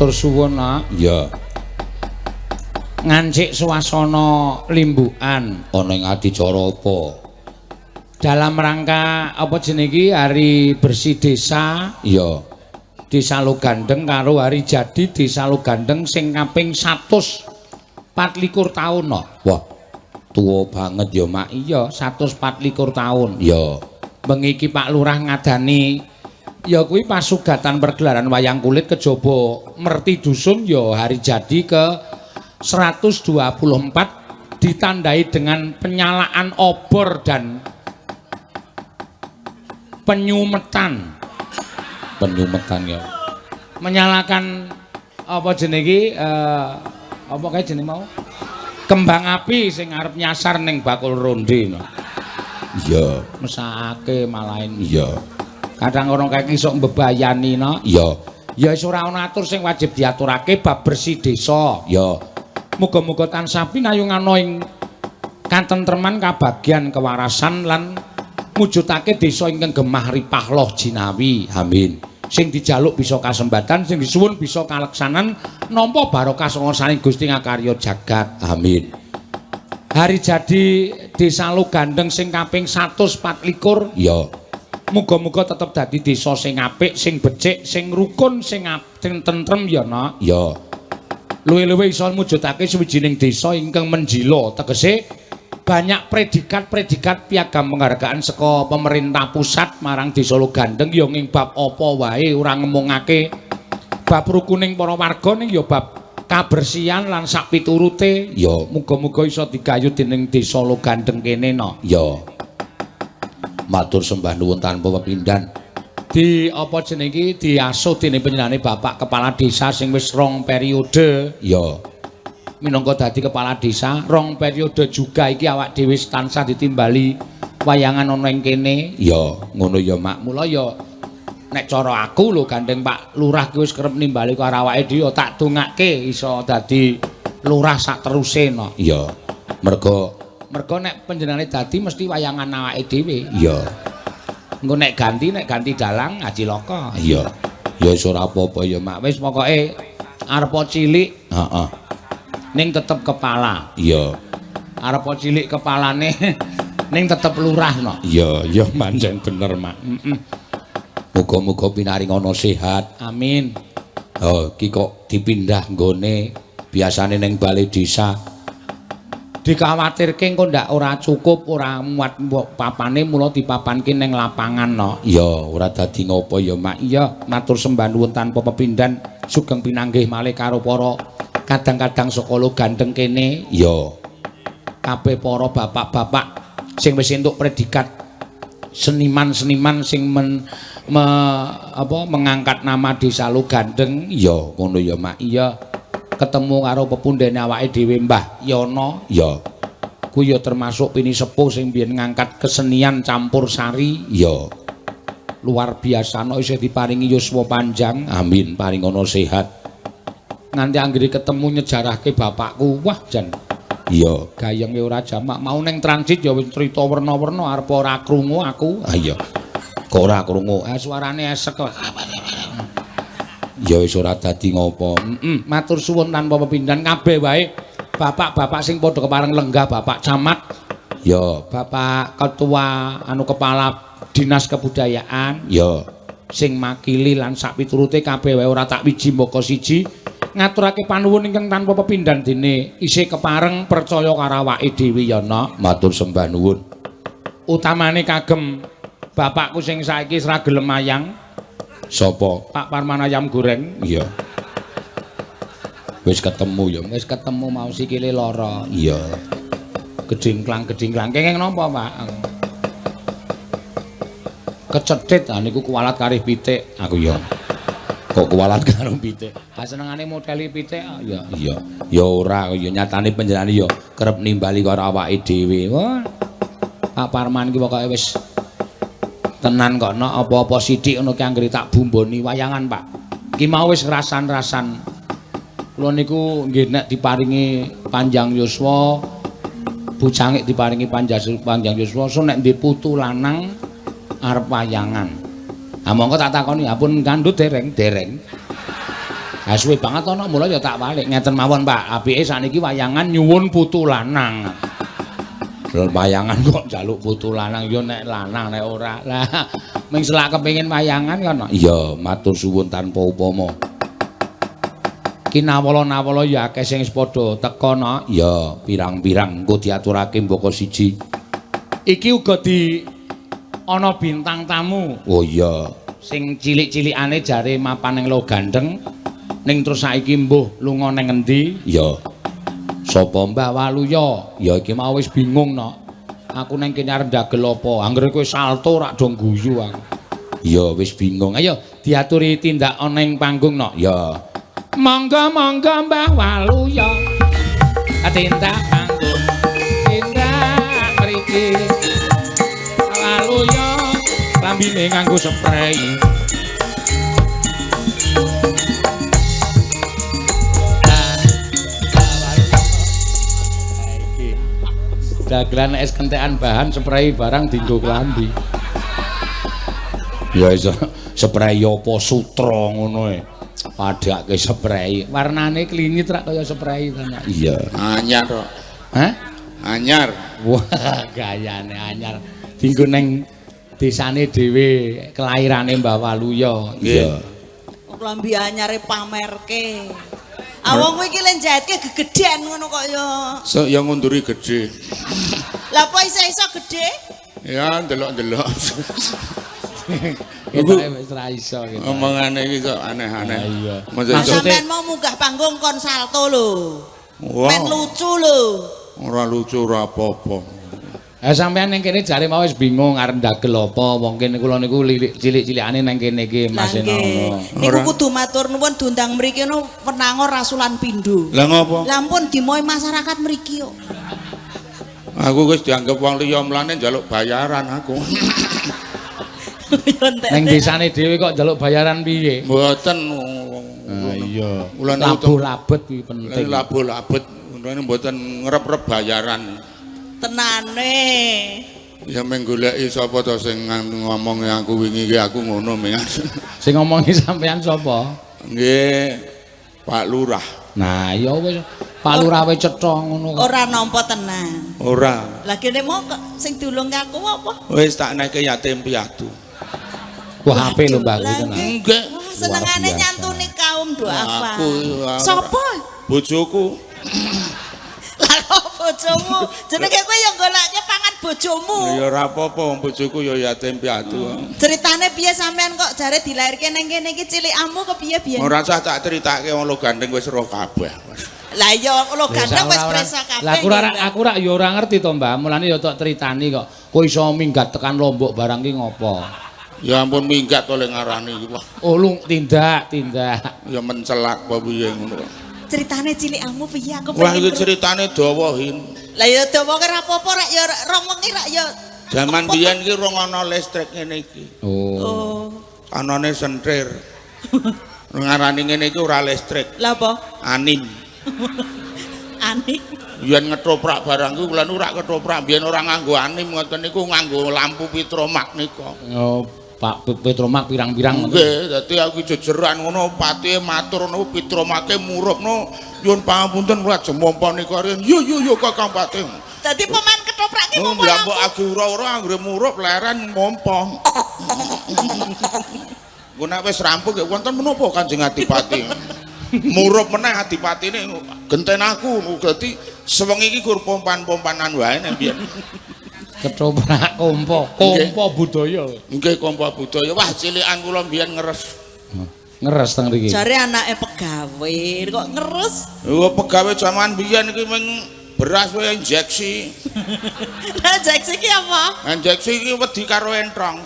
Matur suwun, Nak. Iya. Ngancik swasana limbukan ana ing adicara apa? Dalam rangka apa jenenge iki Hari Bersih Desa. Iya. Desa Logandeng karo hari jadi Desa Logandeng sing kaping 124 taun, no. Wah, tuwa banget ya, Mak. Iya, 124 taun. Iya. Bengi iki Pak Lurah ngadani ya kuwi pasugatan pergelaran wayang kulit kejaba merti dusun ya hari jadi ke 124 ditandai dengan penyalaan obor dan penyumetan. Penyumetan ya. Menyalakan apa jenenge iki apa kae jenenge mau? Kembang api sing arep nyasar ning bakul ronde. No. Iya, mesake malahin. Iya. Kadang orang kae iso mbebayani, no. Iya. Ya wis ora ana atur sing wajib diaturake bab bersih desa. Iya. Muga-muga tansah pinayungana ing katentreman, kabagyan, kewarasan lan mujudake desa ingkang gemah ripah loh jinawi. Amin. Sing dijaluk bisa kasembatan, sing disuwun bisa kaleksanan, nampa barokah saka saning Gusti ngakarya jagat. Amin. Hari jadi Desa Logandeng sing kaping 124. Iya. Muga-muga tetep dadi desa sing apik, sing becik, sing rukun, sing tentrem ya, Nak. Iya. Luwih-luwih iso mujudake sawijining desa ingkang menjila, tegese banyak predikat-predikat piagam penghargaan saka pemerintah pusat marang Desa Logandeng ya ing bab apa wae, ora ngemungake bab rukuning para warga ning ya bab kabersihan lan sak piturute. Ya, muga-muga iso digayut dening Desa Logandeng kene, no. Ya. Matur sembah nuwun tanpa pepindhan. Di apa jenenge iki diasuh dening panjenengane Bapak Kepala Desa sing wis 2 periode. Ya. Minangka dadi kepala desa 2 periode juga iki awak dhewe tansah ditimbali wayangan ana ing kene. Ya, ngono ya, Mak. Mula ya nek cara aku lho gandeng Pak Lurah ki wis kerep nimbali karo awake dhewe tak dongake iso dadi lurah sak teruse, no. Iya. Mergo nek panjenengane dadi mesti wayangan awake dhewe. Iya. Engko nek ganti dalang ngaji laka. Iya. Ya wis ora apa-apa ya, Mak. Wis pokoke arepa cilik, heeh. Ning tetep kepala. Iya. Arepa cilik kepalane ning tetep lurah, no. Iya, ya pancen bener, Mak. Heeh. Muga-muga pinaringana sehat. Amin. Oh, iki kok dipindah nggone biasane ning balai desa. Dikhawatirke engko ndak ora cukup, ora muat papane, mula dipapanke ning lapangan, no. Iya, ora dadi ngopo ya, Mak. Iya, matur sembah nuwun tanpa pepindhan sugeng pinanggih malih karo para kadang-kadang saka Logandeng kene. Iya. Kabeh para bapak-bapak sing wis entuk predikat seniman-seniman sing mengangkat nama Desa Logandeng. Iya, ngono ya, Mak. Iya. Ketemu karo pepundhene awake dhewe Mbah Yono. Iya. Kuwi ya termasuk pinisepuh sing biyen ngangkat kesenian campur sari. Iya. Luar biasa, no, isih diparingi yuswa panjang. Amin, paringana sehat. Nganti anggere ketemu nyejarahke bapakku, wah jan. Iya, gayenge ora jamak. Mau ning transit ya wis crita werna-werna arep ora krungu aku. Ah iya. Kok ora krungu? Ah suarane esek kok. Ya wis ora dadi ngopo. Heeh, matur suwun tanpa pepindhan kabeh wae bapak-bapak sing padha kepareng lenggah, Bapak Camat. Ya, Bapak Ketua anu Kepala Dinas Kebudayaan. Ya, sing makili lan sak piturute kabeh wae ora tak wiji mbaka siji ngaturake panuwun ingkang tanpa pepindhan dene isih kepareng percaya karo awake dhewe ya, Nok. Matur sembah nuwun. Utamane kagem bapakku sing saiki wis ra gelem mayang. Sapa? Pak Parman ayam goreng. Iya. Wis ketemu ya. Wis ketemu mau sikile lara. Iya. Gedingklang-gedingklang kenging napa, Pak? Kecethit ah niku kuwalat karih pitik. Aku ya. Kok kuwalat karo pitik? Ha senengane modeli pitik ya. Iya. Ya ora, ya nyatane panjenengane ya kerep nimbali karo awake dhewe. Wah. Pak Parman iki pokoke wis tenan kok, nok, apa-apa sithik ngono ki anggere tak bumboni wayangan, Pak. Ki mau wis rasan-rasan. Kula niku nggih nek diparingi panjang yuswa, bocangik diparingi panjang yuswa, so nek ndek putu lanang arep wayangan. Ha mongko tak takoni, ampun ngandhut dereng? Dereng. Ha suwe banget ana mula ya tak walik. Ngeten mawon, Pak. Apike sakniki wayangan nyuwun putu lanang. Lho wayangan kok njaluk putu lanang ya nek lanang nek ora. Lah ming selak kepengin wayangan kono. Iya, matur suwun tanpa upama. Ki nawala-nawala ya akeh sing wis padha teka no. Iya, pirang-pirang engko diaturake mbaka siji. Iki uga di ana bintang tamu. Oh iya. Sing cilik-cilikane jare mapan ning Logandeng, ning terus saiki mbuh lunga ning endi? Iya. Sapa Mbah Waluya? Ya iki mau wis bingung no. Aku neng kene arep ndagel apa? Anggere kowe salto rak do guyu aku. Ya wis bingung. Ayo diaturi tindak ana ing panggung no. Ya. Monggo monggo Mbah Waluya. Tindak panggung. Tindak mriki. Waluya lambine nganggo sprei. Dagelan es kentekan bahan sprei barang dienggo klambi. Ya iso sprei apa sutra ngono e. Padhake sprei. Warnane klinyit rak kaya sprei to. Iya. Anyar kok. Hah? Anyar. Wah, gayane anyar. Dienggo ning desane dhewe, kelairane Mbah Waluya. Iya. Klambi anyare pamerke. Ah wong kuwi iki le njahitke gegedhen ngono kok ya. Sok ya ngunduri gedhe. Lah apa iso-iso gedhe? Ya ndelok-ndelok. Iku wis ra iso gitu. Omongane iki kok aneh-aneh. Iya. Sampeyan mau munggah panggung kon salto lho. Men lucu lho. Ora lucu ora apa-apa. Sampeyan ning kene jare mau wis bingung arep ndagel apa wong kene kula niku cilik-cilikane nang kene iki Mas Eno. Niku kudu matur nuwun diundang mriki no wenango rasulan pindho. Lah ngopo? Lah ampun dimohi masyarakat mriki kok. Aku wis dianggep wong liya mlane njaluk bayaran aku. Neng desane dhewe kok njaluk bayaran piye? Mboten. Ah iya. Labuh labet kuwi penting. Labuh labet ngene mboten ngrep-rep bayaran. Tenane. Ya mung goleki sapa to sing ngomongi aku wingi iki aku ngono ming. Sing ngomongi sampean sapa? Nggih, Pak Lurah. Nah, ya wis Pak Lurah wis cetha ngono kok. Ora nampa tenan. Ora. Lah kene mau sing diulungke aku apa? Wis tak neke yatim piatu. Wah, apik lho Mbah kuwi tenan. Nggih. Senengane nyantuni kaum duafa. Sapa? Bojoku. Lah kok bojomu? Jenenge kowe ya golekne pangan bojomu. Ya ora apa-apa wong bojoku ya yatim piatu. Ceritane piye sampean kok jare dilairke nang kene iki cilikamu kepiye biyen? Ora usah tak critakake wong lo gandeng wis ro kabeh. Lah iya lo gandeng wis presa kabeh. Lah aku ora ya ora ngerti to Mbah, mulane ya tok critani kok. Kowe iso minggat tekan Lombok barang ki ngopo? Ya ampun minggat to le ngarani iki. Oh lu tindak. Ya mencelak apa piye ngono. Ceritane cilikamu piye aku pengen. Wah iki ceritane dawa hin. Lah ya dawa ki ora apa-apa rek ya rong wengi rek ya. Jaman biyen ki rong ana listrik ngene iki. Oh. Anane sentir. Ngarani ngene iki ora listrik. Lah apa? Anim. Anim. Yen ngetoprak barang ku kula ora ketoprak biyen ora nganggo anim ngoten niku nganggo lampu Petromak nika. Oh. Pak Petromak pirang-pirang. Nggih, dadi aku jejeran ngono patihe matur ngono Petromake murupno nyuwun pangapunten kula ajeng mompo nika riyen. Yo yo yo Kakang Patih. Dadi pemain ketoprak ki mompo. Lah mbok agi ura-ura anggere murup leren mompo. Engko nek wis rampung nggih wonten menapa Kanjeng Adipati. Murup meneh adipatine genten aku. Dadi sewengi iki gur pompan-pompanan wae nek biyen. Ketoprak kompo, kompo budaya. Nggih kompo budaya. Wah cilikan kula mbiyen ngeres. Ngeres teng mriki. Jare anake pegawe kok ngeres? Lho pegawe jaman biyen iki mung beras wae injeksi. Lah injeksi ki apa? Injeksi iki wedi karo entrong.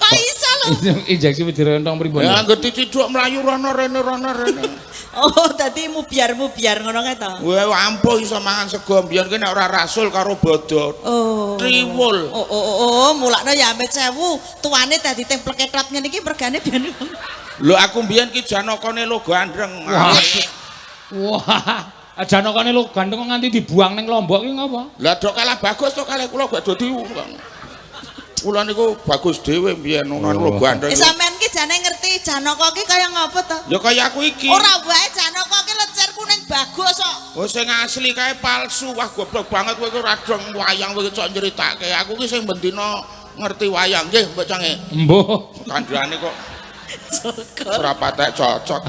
Kok iso lho? Injeksi wedi karo entrong pripun? Ya anggere dicidhuk mlayu rono rene rono rene. Oh, dadi mubiar-mubiar ngono kae to. Wah, ampuh iso mangan sego mbiyen ki nek ora rasul karo bodho. Oh. Triwul. Oh, oh, oh, mulakno ya amit sewu, tuane dadi templek ketot ngene iki mergane biyen. Lho aku mbiyen ki janakane Logo Andreng. Wah. Wah, janakane Logo Andreng kok nganti dibuang ning Lombok ki ngopo? Lah dok kalah bagus to kalih kula gak dadi. Kula niku bagus dhewe mbiyen ngono lho gandeng. Sampeyan ki jane ngerti Janaka ki kaya ngopo to? Ya kaya aku iki. Ora wae Janaka ki lencer kuning bagus kok. Oh sing asli kae palsu. Wah goblok banget kowe iki ora dong wayang kowe iki cok nyeritake. Aku ki sing bendina ngerti wayang nggih mbok cange. Mbuh. Kandhane kok ora patek cocok.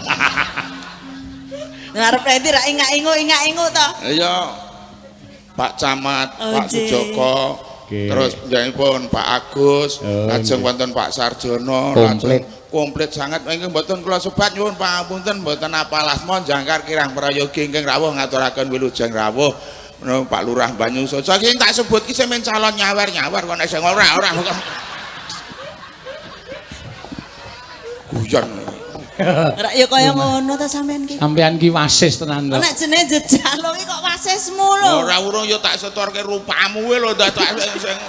Arep nanti ra ingak-ingu to. Iya. Pak Camat, Pak Sujoko, terus pun Pak Agus, lajeng wonten Pak Sarjono, lajeng komplit sangat ingkang mboten kula sebat nyuwun pangapunten mboten apalasma jangkar kirang prayogi ingkang rawuh ngaturaken wilujeng rawuh. Pak Lurah Banyusoco iki tak sebut ki sing calon nyawer-nyawer kok nek sing ora kok. Guyon. Ora ya kaya ngono ta sampean ki. Sampean ki wasis tenan to. Nek jenenge jejal ki kok wasismu lho. Ora urung ya tak setorke rupamu kuwi lho tak sing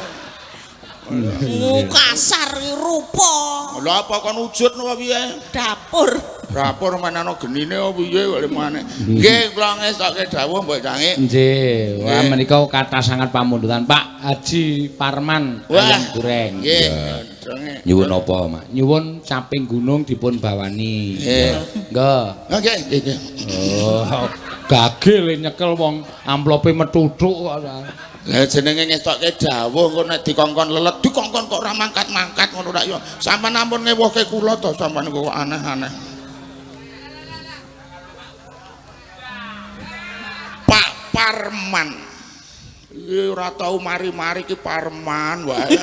kasar ki rupa. Lha apa kon ujud napa piye? Dapur. Dapur manano genine apa piye kok limane. Nggih kula ngestokke dawuh mbok cange. Nggih. Wah menika kathah sangat pamundutan Pak Haji Parman ayam goreng. Nggih. Nyuwun apa, Mak? Nyuwun caping gunung dipun bawani. Nggih. Nggih. Nggih, nggih. Oh, gagel nyekel wong amplope metuthuk kok. Lah jenenge ngestokke dawuh engko nek dikongkon lelet, dikongkon kok ora mangkat-mangkat ngono rak ya. Sampeyan ampun ngewuhke kula to, sampeyan kok aneh-aneh. Pak Parman. Iki ora tau mari-mari ki Parman wae.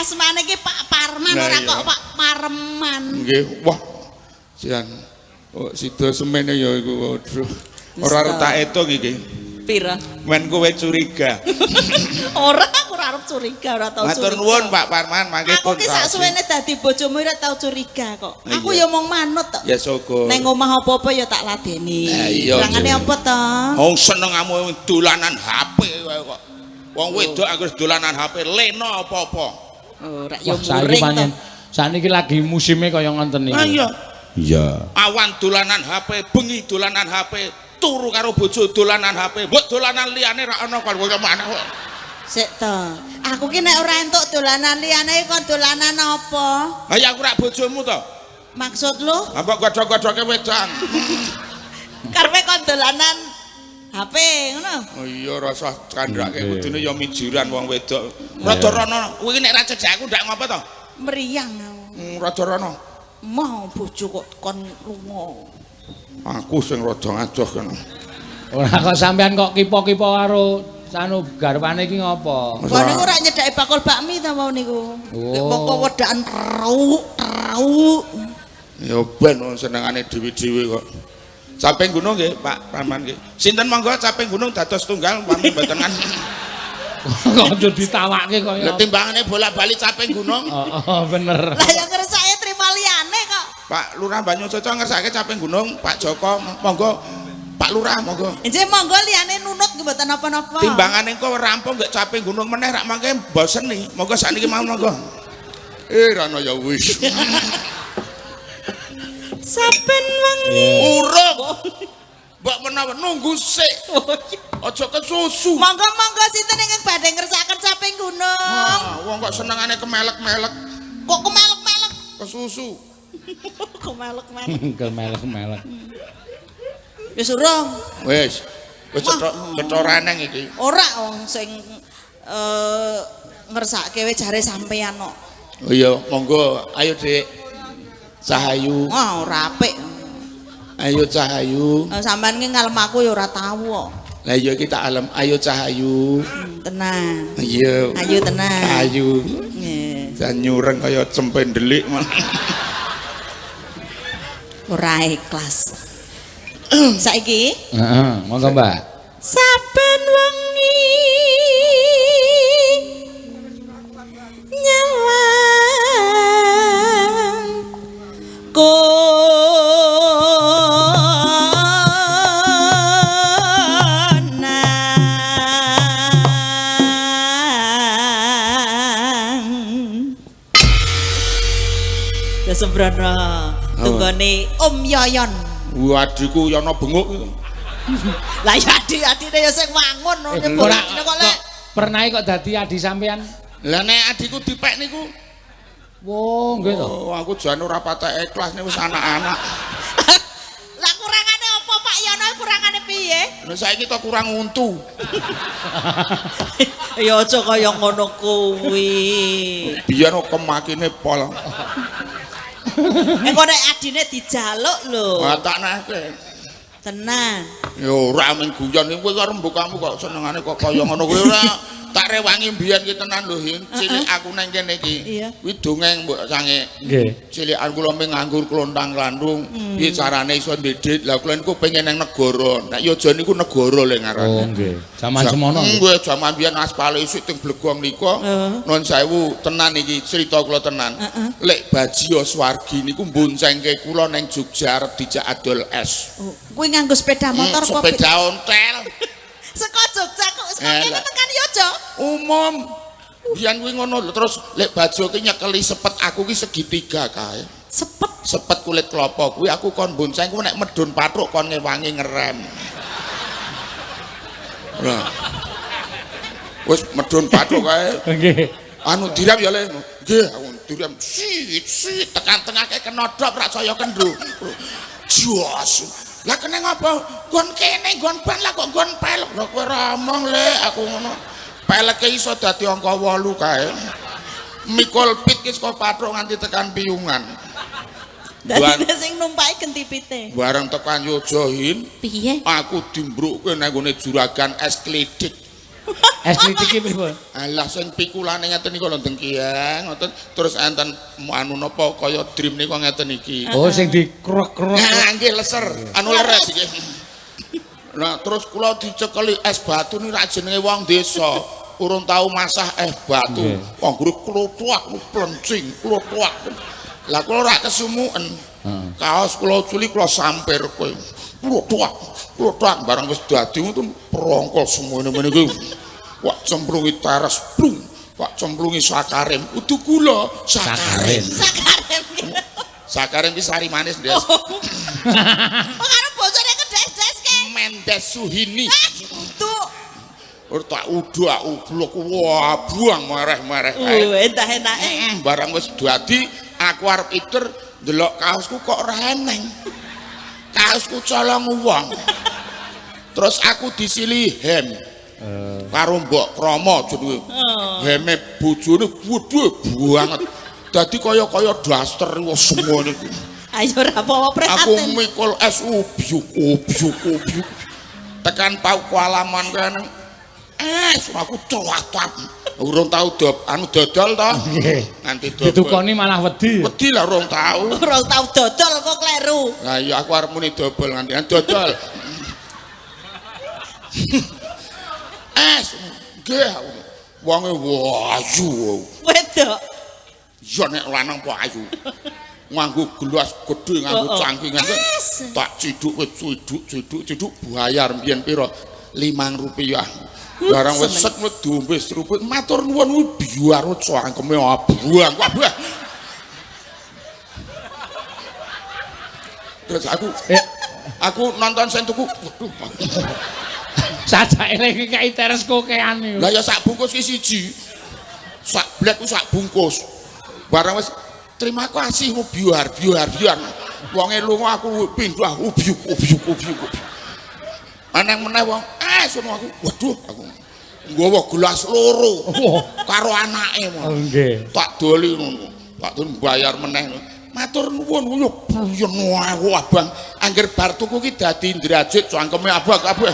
Asmane ki Pak Parman ora kok Pak Parman. Nggih, wah. Sian. Oh, sida semene ya iku waduh. Ora retak etung iki. Pira? Men kowe curiga. Ora, aku ora arep curiga, ora tau curiga. Matur nuwun Pak Parman, mangke pun. Aku ki sak suwene dadi bojomu ora tau curiga kok. Aku ya mung manut tok. Ya syukur. Neng omah apa-apa ya tak ladeni. Kurangane apa to? Wong senengamu dolanan HP wae kok. Wong wedok anggere dolanan HP lena apa-apa. Ora ya muring to. Sakniki lagi musime kaya ngoten niku. Lah iya. Iya. Awan dolanan HP, bengi dolanan HP, turu karo bojo dolanan HP, mbok dolanan liyane ra ana kok kowe maneh kok. Sik to. Aku ki nek ora entuk dolanan liyane kon dolanan apa? Ha ya aku rak bojomu to. Maksud lu? Ha mbok godhog-godhoge wedang. Karepe kon dolanan HP ngono. Oh iya rasa kandhake kudune ya mijiran wong wedok. Rada rono, kuwi nek ra cedhak aku ndak ngopo to? Mriyang aku. Rada rono. Mau bojo kok kon lunga. Aku sing rada ngadoh kono. Ora kok sampean kok kipo-kipo karo anu garwane iki ngopo? Wah niku ora nyedhaki bakul bakmi ta wau niku. Mongko wedakan truk-truk. Ya ben wong senengane dhewe-dhewe kok. Caping gunung nggih Pak Parman nggih. Sinten monggo caping gunung dados tunggal umpami mboten kan. Kok aja ditawake kaya. Lah timbangane bolak-balik caping gunung. Heeh bener. Lah ya ngersake trima liyane kok. Pak Lurah Banyusoco ngersake caping gunung, Pak Joko monggo, Pak Lurah monggo. Nggih monggo liyane nunut nggih mboten napa-napa. Timbangane engko rampung nggih caping gunung meneh rak mangke boseni. Monggo sakniki mau monggo. Rano ya wis. Saben wengi. Urung. Mbok menawa nunggu sik. Aja kesusu. Monggo-monggo sinten ingkang badhe ngersakaken caping gunung. Wah, wong kok senengane kemelek-melek. Kok kemelek-melek? Kesusu. Kemelek-melek. Kemelek-melek. Wis urung. Wis. Wis cetha reneng iki. Ora wong sing ngersake wis jare sampean kok. Oh iya, monggo. Ayo Dik. Cahayu. Wah, ora apik. Ayo Cahayu. Sampean ki ngalem aku ya ora tau kok. Lah iya iki tak alem. Ayo Cahayu. Tenan. Iya. Ayo tenan. Ayu. Nggih. Jan nyureng kaya cempe ndelik malah. Ora ikhlas. Saiki? Heeh, monggo Mbak. Saben wengi nyawang konang. Sembrono tunggone Om Yoyon. Wah, adikku Yono benguk. Lah ya adik-adike ya sing wangun ora kok lek pernahe kok dadi adi sampean. Lah nek adikku dipek niku. Wo, nggih to. Oh, aku jan ora patek ikhlas niku wis anak-anak. Lah kurangane apa Pak Yono kurangane piye? Lah saiki to kurang untu. Ya aja kaya ngono kuwi. Biyen kok kemakine pol. Engko nek adine dijaluk lho. Wah tak nake. Tenan. Ya ora mung guyon kowe karo mbukamu kok senengane kok kaya ngono kuwi ora. Tak rewangi mbiyen ki tenan lho Hin, cilik aku nang kene iki. Kuwi dongeng mbok sange. Nggih. Cilikan kula mung nganggur klontang-klandung, piye carane iso ndedit. Lah kula niku pengen nang negara. Nek Yojo niku negara le ngarane. Oh nggih. Jaman semono. Nggih, jaman biyen aspale isik teng Blegong nika. Nun sewu tenan iki cerita kula tenan. Lek Bajio Swargi niku mboncengke kula nang Jogja arep dijak adol es. Oh, kuwi nganggo sepeda motor apa? Sepeda ontel. Saka Jogja kok saka kene tekan Yojo. Umum. Biyen kuwi ngono lho, terus lek Bajo ki nyekeli sepet aku ki segitiga kae. Sepet? Sepet kulit kelapa kuwi aku kon bonceng kuwi nek medun pathuk kon ngewangi ngerem. Lah. Wis medun pathuk kae. Nggih. Anu direm ya le. Nggih, aku direm. Sit sit tekan tengah kae kenodop rak saya kendho. Jos. Lah kene ngapa? Nggon kene nggon ban lah kok nggon pelek. Lah kowe ora omong le aku ngono. Peleke iso dadi angka 8 kae. Mikul pit ki saka pathuk nganti tekan piyungan. Dadi sing numpaki genti pite. Bareng tekan Yojo Hin, piye? Aku dimbrukke nang nggone juragan es klidik. Es klidik ki pripun? Alah sing pikulane ngeten niku lho dengkiyang ngoten terus enten anu napa kaya dream niku ngeten iki. Oh sing dikrok-krok. Nah nggih leser, anu leres iki. Nah terus kula dicekeli es batu niku rak jenenge wong desa. Urung tau masah es batu. Wong guru kluthuk plencing, kluthuk. Lah kula rak kesumuken. Kaos kula culi kula sampir kowe. Kluthuk, kluthuk bareng wis dadi ngoten prongkol semene-mene iki. Wak cemplungi teres plung, wak cemplungi sakarim. Udu gula sakarim. Sakarim. Sakarim ki sari manis, Des. Oh, karo bosone kedes-deske. Mendes Suhini. Udu. Ora tak udak ublek wah buang mereh-mereh kae. Entah enake. Barang wis dadi aku arep iter ndelok kaosku kok ora eneng. Kaosku colong wong. Terus aku disili hem. Karo Mbok Kromo jenenge. Heme bojone gedhe banget. Dadi kaya-kaya daster wis semono iku. Ayo ora apa-apa prihatin. Aku mikul es ubyuk ubyuk ubyuk. Tekan Pakualaman kene. Es aku cuwatap. Urung tau anu dodol to. Nggih. Nganti dodol. Ditukoni malah wedi. Wedi lah urung tau. Urung tau dodol kok kleru. Lah iya aku arep muni dobol nganti dodol. Es nggih wonge ayu. Wedok. Ya nek lanang kok ayu. Nganggo gelas gedhe, nganggo cangkingan. Tak ciduk ciduk ciduk ciduk bayar mbiyen pira? 5 rupiah. Barang wis set diombe seruput matur nuwun kuwi biar cangkeme abuang kabeh. Terus aku nonton sing tuku. Waduh. Sajake lek ngekeki teres kokean niku. Lah ya sak bungkus ki siji. Sak blek ku sak bungkus. Barang wis terima kasih biar biar biar. Wonge lunga aku pindah ubyuk ubyuk ubyuk. Aneh meneh wong sono aku. Waduh aku nggawa gelas loro karo anake. Oh nggih. Tak doli ngono. Tak doli bayar meneh. Matur nuwun yo buyen aku abang. Angger bar tuku ki dadi ndrajit cangkeme abang kabeh.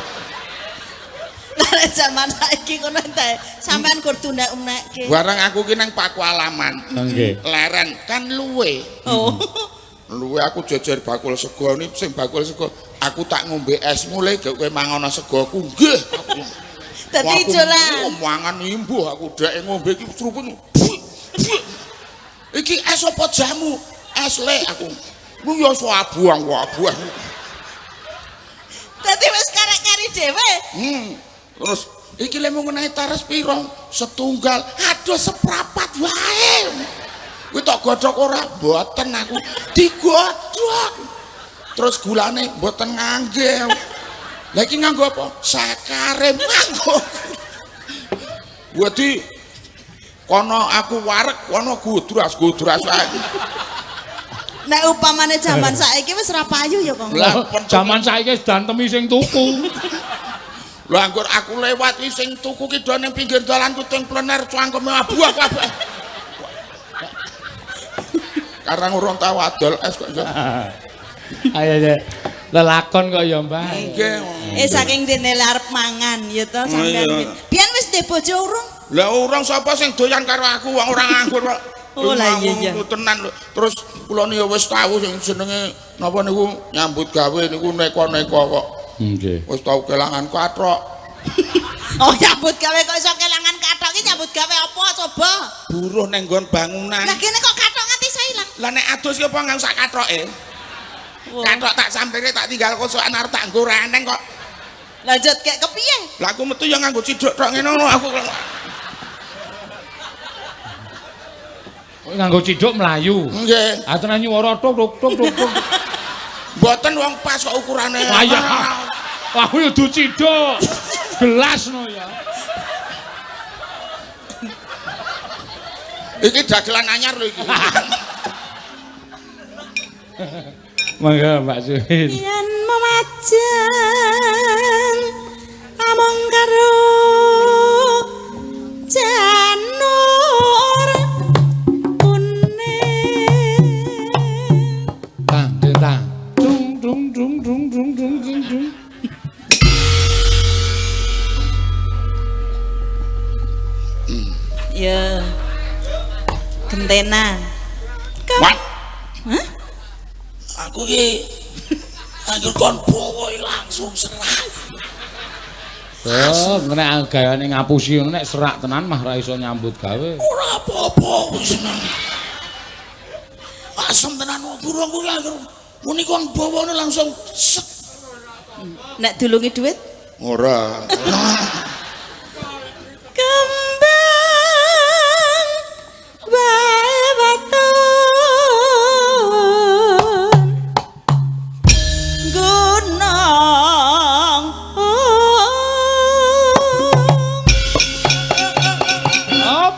Lah zaman saiki ngono entek sampean kur tunek-unekke. Barang aku ki nang Pakualaman. Nggih. Leren kan luwe. Oh. Luwe aku jejer bakul sego ni sing bakul sego aku tak ngombe es mulai kowe mangan segoku nggih. Dadi ijolan. Mangan imbuh aku dheke ngombe iki seruput. Iki es apa jamu? Es le aku. Ku yo iso abuang abuang. Dadi wis karek-kari dhewe. Terus iki lek mung ngenahi tares pira? Setunggal. Aduh seprapat wae. Kuwi tak godhog ora? Mboten aku. Digodhog. Terus gulane mboten ngangge. Lah iki nganggo apa? Sakarim nganggo. Wedi Kono aku wareg, kono gudras-gudras ae. Nek upamane jaman saiki wis ora payu ya, Kang. Lah jaman saiki wis dantemi sing tuku. Lho anggur aku lewat iki sing tuku ki do ning pinggir dalan ku teng plener cangkeme abu-abu. Karang urung tau adol es kok iso. Ayo ayo. Lelakon kok ya, Mbah. Nggih. Saking dene arep mangan ya to sampean. Biyen wis ndek bojo urung? Lah urung sapa sing doyan karo aku wong ora nganggur kok. Oh lah iya iya. Tenan lho. Terus kula niku wis tau sing jenenge napa niku nyambut gawe niku neko-neko kok. Nggih. Wis tau kelangan kathok. Oh nyambut gawe kok iso kelangan kathok iki nyambut gawe apa coba? Buruh ning nggon bangunan. Lah kene kok kathok nganti iso ilang. Lah nek adus ki apa nganggo sak kathoke? Kathok tak sampire tak tinggal kosokan arep tak nggo reneng kok. Lanjut kek kepiye? Lah aku metu ya nganggo cidhuk tok ngene ngono aku. Nganggo cidhuk mlayu. Nggih. Ah tenan nyuwara tok tok tok tok. Mboten wong pas kok ukurane. Wah iya. Wah kuwi udu cidhuk. Gelas no ya. Iki dagelan anyar lho iki. Mangga Mbak Suwin. Yen memajang amung karo janur kuning. Tang tang dung dung dung dung dung dung dung dung. Ya. Gentenan. Wat. Hah? Aku ki anggur kon bawa langsung serak. Oh, nek gaweane ngapusi ngono nek serak tenan mah ra iso nyambut gawe. Ora apa-apa wis seneng. Asem tenan burung kuwi anggur muni kon bawane langsung set. Nek dulungi dhuwit? Ora. Kembang wae waton gunung. Hop.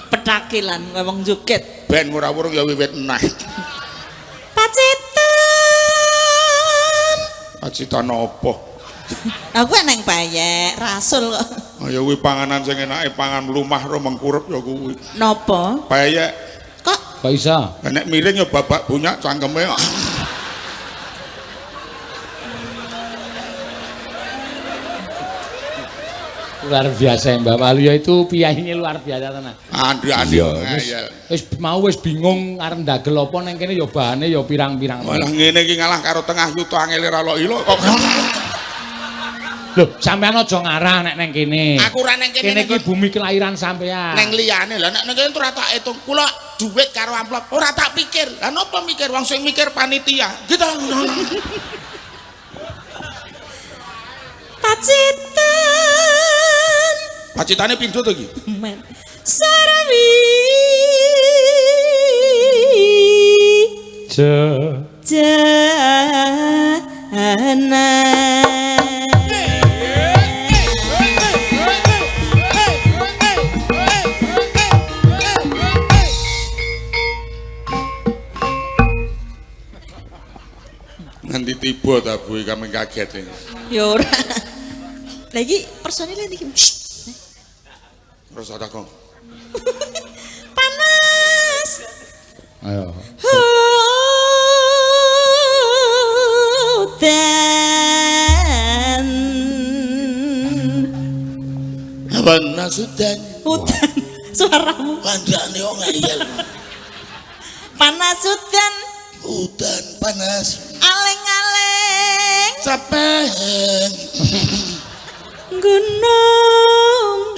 Petakilan wong joget. Ben ora wurung ya wiwit neh. Pacitan. Pacitan apa? Aku neng payek rasul kok. Ya kuwi panganan sing enake pangan lumah ro mengkurep ya kuwi. Napa? Payek. Kok? Kok iso? Nek miring ya babak bunyak cangkeme. Luar biasa Mbak Waluyo itu piyayine luar biasa tenan. Andi-andi wis mau wis bingung arep ndagel apa nang kene ya bahane ya pirang-pirang. Malah ngene iki ngalah karo tengah yuta angele ra lok ilok kok. Lho, sampean aja ngarah nek nang kene. Aku ora nang kene. Kene iki bumi kelahiran sampean. Nang liyane lha nek nang kene ora tak hitung. Kula dhuwit karo amplop ora tak pikir. Lah napa mikir wong sing mikir panitia. Gitu. Pacitan. Pacitane pindho to iki? Men. Sarwi. Jana. Nganti tiba ta Bu kami kaget. Ya ora. Lah iki personile niki. Terus ada kong. Panas. Ayo. Hutan. Panas hutan. Hutan. Suaramu. Kandhane kok ngeyel. Panas hutan. Hutan panas. Aleng-aleng. Capek. Gunung.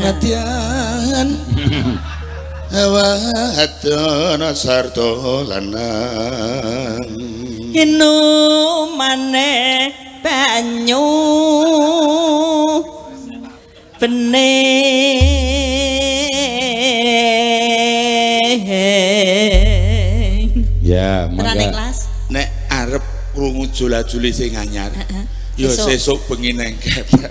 Natian wadon sarta lanang inumane banyu bening. Ya, Tenan mangga. ikhlas. Nek arep krungu jula-juli sing anyar, ya sesuk bengi nang Kepek.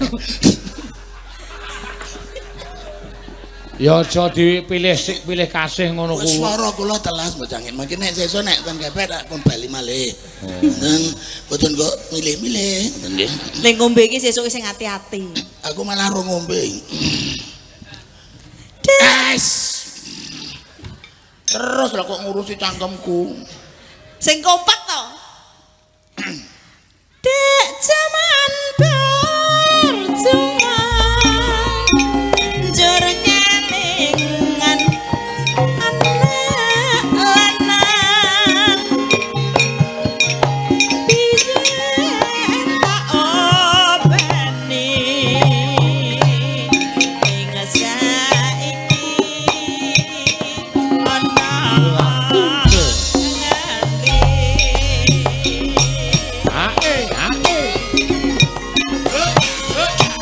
Ya aja dipilih sik pilih kasih ngono kuwi. Swara kula telas Mbak Cangit. Mangke nek sesuk nek ten Kepek tak pun bali malih. Ngoten boten kok milih-milih, ngoten nggih. Ning ngombe iki sesuk sing ati-ati. Aku malah ora ngombe. Es. Terus lah kok ngurusi cangkemku. Sing kompak to. Dek jaman berjuang njur ngelingan anak lanang biyen tak openi ing saiki ana nganti.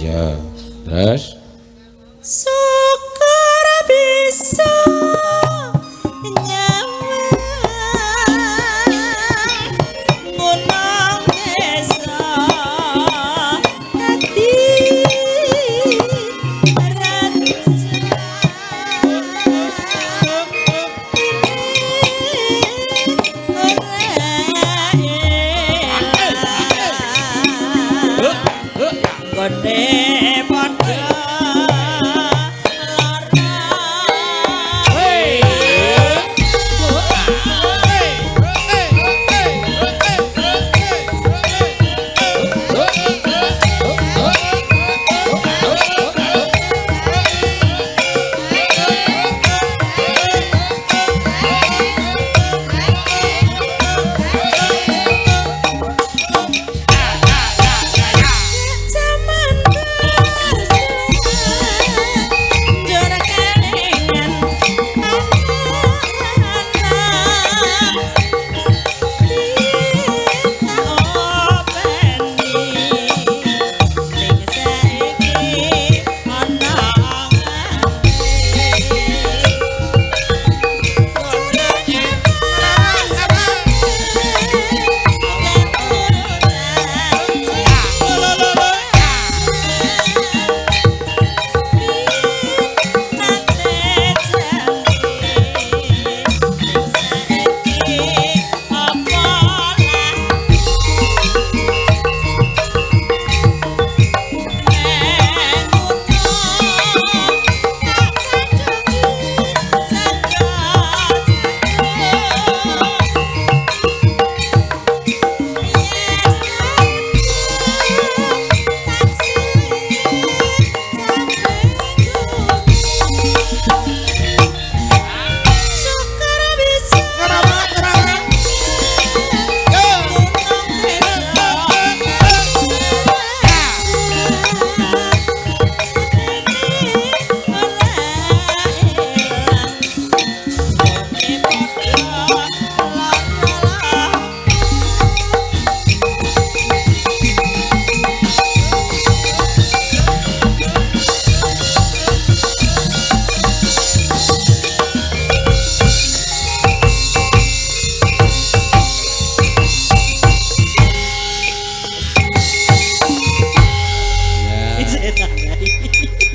Ya. Terus Syukur bisa nyawang gunung desa dadi raja ora ilang gone padha lara. Jaman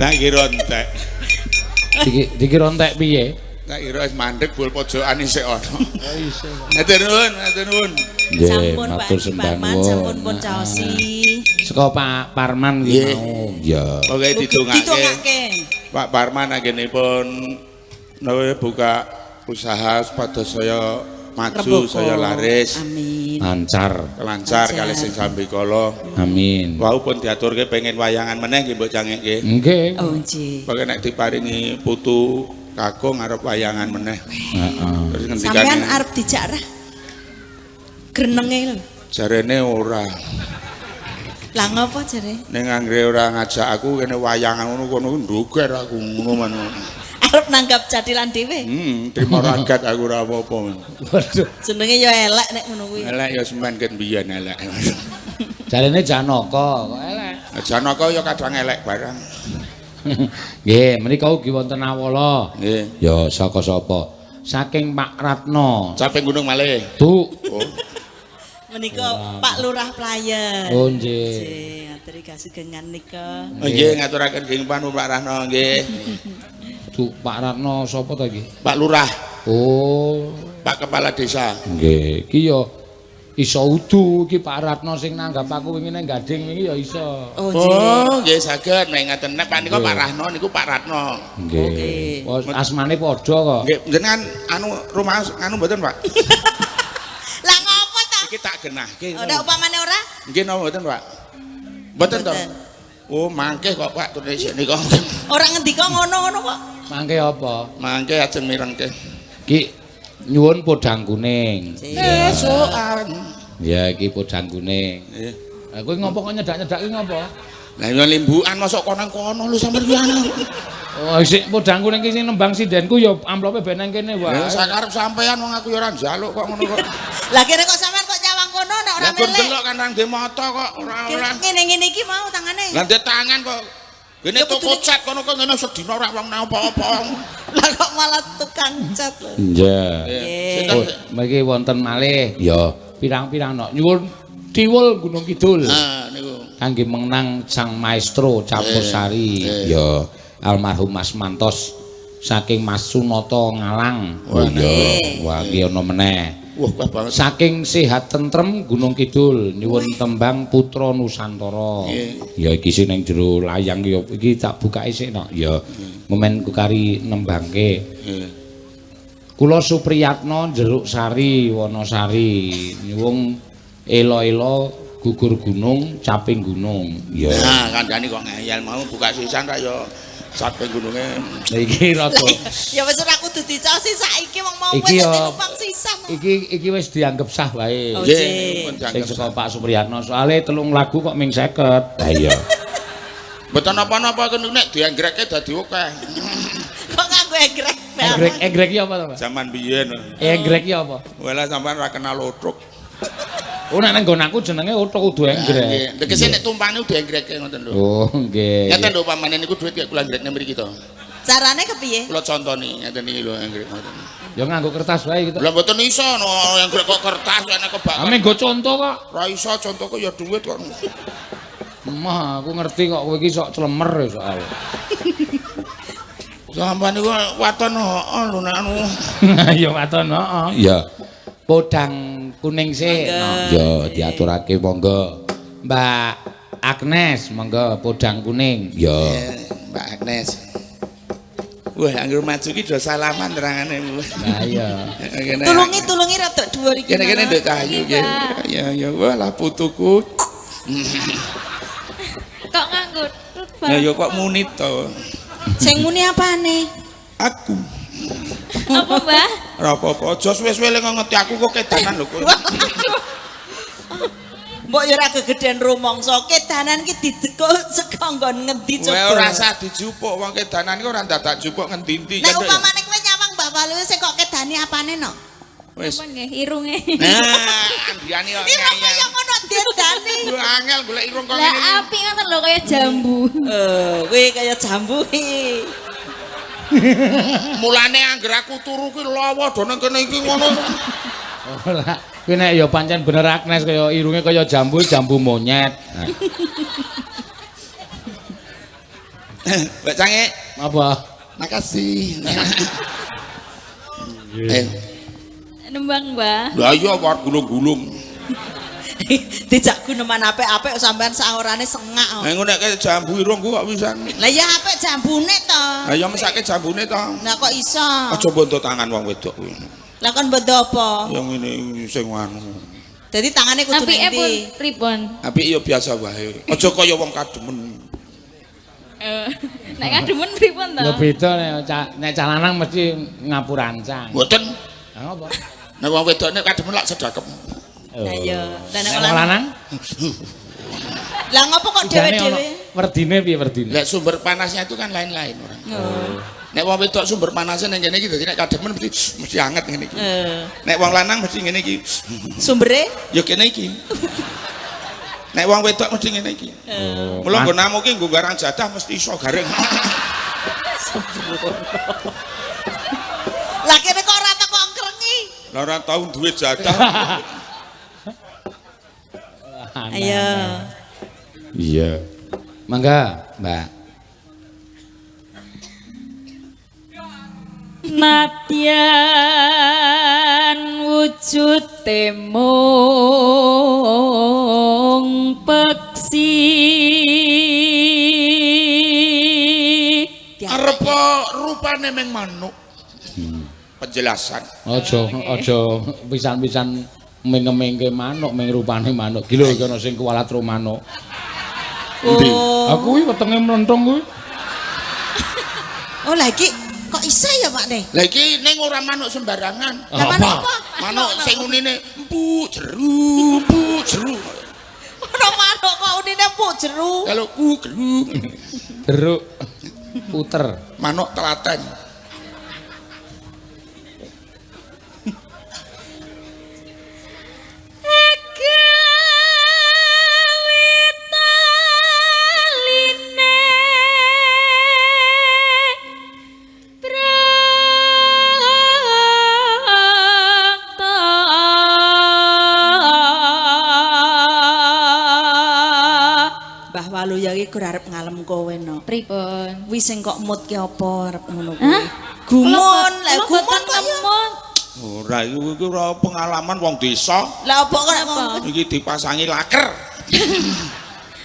Tak kira entek. Dikira entek piye? Tak kira wis mandek bul pojokan isih ana. Oh isih. Matur nuwun, matur nuwun. Nggih, matur sembah nuwun. Sampun pun caosi. Saka Pak Parman ki mau. Ya. Pokoke didongake. Pak Parman anggenipun napa buka usaha supados saya maju, saya laris. Amin. Lancar. Lancar kalih sing sambikala. Amin. Wau pun diaturke pengen wayangan meneh nggih mbok cangeke. Nggih. Oh nggih. Pokoke nek diparingi putu kakung arep wayangan meneh. Heeh. Terus ngendikane sampean arep dijak ra? Grenenge lho. Jarene ora. Lah ngopo jare? Ning anggere ora ngajak aku kene wayangan ngono kono nduger aku ngono men. Arep nanggap jathilan dhewe. Trimo ragat aku ora apa-apa. Waduh. Jenenge ya elek nek ngono kuwi. Elek ya semen ket biyen elek. Jarene Janaka kok elek. Janaka ya kadang elek barang. Nggih, menika ugi wonten awala. Nggih. Ya saka sapa? Saking Pak Ratno. Caping Gunung malih. Bu. Oh. Menika Pak Lurah Playen. Oh nggih. Nggih, ngaturi kasugengan nika. Oh nggih, ngaturaken geng panu Pak Ratno nggih. Du Pak Ratno sapa ta iki? Pak Lurah. Oh, Pak Kepala Desa. Nggih, iki ya iso udu iki Pak Ratno sing nanggap aku wingi nang Gading wingi ya iso. Oh nggih. Oh, nggih saged nek ngaten nek panika Pak Rahno niku Pak Ratno. Nggih. Asmane padha kok. Nggih, jenengan anu rumah anu mboten, Pak? Lah ngopo ta? Iki tak genahke. Ora upamane ora? Nggih napa mboten, Pak? Mboten to. Oh, mangke kok Pak tulis nika. Ora ngendika ngono-ngono kok. Mangke apa? Mangke ajeng mirengke. Ki nyuwun podang kuning. Esokan. Ya iki podang kuning. Nggih. Lah kowe ngopo kok nyedak-nyedak iki ngopo? Lah ya limbukan mosok kono-kono lho sampeyan. Oh, sik podang kuning iki sing nembang sindenku ya amplope ben nang kene wae. Ya sakarep sampean wong aku ya ora njaluk kok ngono kok. Lah kene kok sampean kok nyawang kono nek ora melek. Lah delok kan nang ndek mata kok ora ora. Ngene-ngene iki mau tangane. Lah ndek tangan kok. Gene toko cat kono kok ngene sedina ora wong nang apa-apa. Lah kok malah tukang cat lho. Iya. Nggih. Mriki wonten malih. Ya, pirang-pirang nok nyuwun Tiwul Gunung Kidul. Ha niku. Kangge menang Sang Maestro Campursari. Ya, almarhum Mas Mantos saking Mas Sunoto Ngalang. Wah, iya. Wah, iki ana meneh. Wah, kuat banget. Saking Sehat Tentrem Gunung Kidul nyuwun tembang Putra Nusantara. Ya iki sing ning jero layang ya iki tak bukake sik nok. Ya momen ku kari nembangke. Kula Supriyatno Jeruk Sari Wonosari nyuwun elo-elo gugur gunung caping gunung. Ya. Nah, kandhane kok ngeyel mau buka sisan ra ya caping gununge. Lah iki rada ya wis ora kudu dicaosi saiki wong mau wis numpang sisan. Iki wis dianggep sah wae. Nggih, pun dianggep saka Pak Supriyatno. Soale 3 lagu kok ming 50. Lah iya. Mboten napa-napa nek dianggreke dadi akeh. Kok nganggo enggrek? Enggrek enggrek iki apa to, Pak? Zaman biyen. Enggrek iki apa? Walah sampean ora kenal otruk. Oh nek nang nggon aku jenenge othok kudu enggrek. Nggih, tegese nek tumpane udah enggreke ngoten lho. Oh, nggih. Ngeten lho pamane niku dhuwit kaya kula enggrek mriki to. Carane kepiye? Kula contoni ngeten iki lho enggrek ngoten. Ya nganggo kertas wae gitu. Lah mboten iso no enggrek kok kertas enek kebak. Ame nggo conto kok. Ora iso contoku ya dhuwit kok. Mah, aku ngerti kok kowe iki sok clemer ya soal. Sampeyan niku waton heeh lho nek anu. Ya waton heeh. Iya. Podang kuning sik. Ya diaturake monggo. Mbak Agnes monggo podang kuning. Ya. Mbak Agnes. Wah, anggere maju ki do salaman terangane. Lah iya. Tulungi-tulungi rada dhuwur iki. Kene-kene nduk Cahyu nggih. Ya ya wah lah putuku. Kok nganggo Lah ya kok muni to. Sing muni apane? Aku. Apa, Mbah? Ora apa-apa, aja suwe-suwe lek ngerti aku kok kedanan lho kowe. Mbok ya ora gegeden rumangsa, kedanan ki didekuk saka nggon ngendi coba. Kowe ora usah dijupuk wong kedanan iki ora dadak jupuk ngendi-endi. Nek upamane kowe nyawang Mbah Walu sing kok kedani apane no? Wis. Apa nggih irunge? Nah, andhiane kok ngeyel. Irung kaya ngono didani. Yo angel golek irung kok ngene. Lah apik ngoten lho kaya jambu. Kowe kaya jambu iki. Mulane angger aku turu ki lawa do nang kene iki ngono. Ora, kuwi nek ya pancen bener Agnes kaya irunge kaya jambu, jambu monyet. Mbak Cange, Apa? Makasih. Nembang, Mbah. Lah iya war gulung-gulung. Dijak guneman apik-apik sampean saorane sengak. Lah ngono nek jambu irung ku kok pisan. Lah ya apik jambune to. Lah ya mesake jambune to. Lah kok iso? Aja bondo tangan wong wedok kuwi. Lah kon bondo apa? Ya ngene sing anu. Dadi tangane kudu Apike ning pun ndi? pripun? Apik ya biasa wae. Aja kaya wong kademen. Nek kademen pripun to? Ya beda nek cah lanang mesti ngapurancang. Mboten. Lah ngopo? Nek wong wedok nek kademen lak sedakep. Lah iya. Lah nek Nek wong lanang Lah ngopo kok dhewe-dhewe? Werdine piye werdine? Lek sumber panasnya itu kan lain-lain orang. Oh. Nek wong wedok sumber panasnya ning kene iki dadi nek kademen mesti anget ngene iki. Nek wong lanang mesti ngene iki. Sumbere? Ya kene iki. Nek wong wedok mesti ngene iki. Mula nggonamu ki nggo garang jadah mesti iso garing. Lah kene kok ora teko ngrengi. Lah ora tau duwe jadah. Ayo. Iya. Mangga, Mbak. Nadyan wujud mung peksi. Arep rupane meng manuk. Penjelasan. Aja pisan-pisan meng-mengke manuk, meng rupane manuk. Ki lho iki ana sing kuwalat ro manuk. Endi? Aku kuwi wetenge mlenthung kuwi. Oh, lah iki kok iso ya, Pak Ne? Lah iki ning ora manuk sembarangan. Lah manuk apa? Manuk sing unine empuk jeru, empuk jeru. Ono manuk kok unine empuk jeru. Kalau ku geru. Jeruk puter. Manuk telaten. Waluya iki gur arep ngalem kowe no. Pripun? Kuwi sing kok mood ki apa arep ngono kuwi? Gumun, lah gumun kok ya. Ora iki ora pengalaman wong desa. Lah apa kok nek iki dipasangi laker.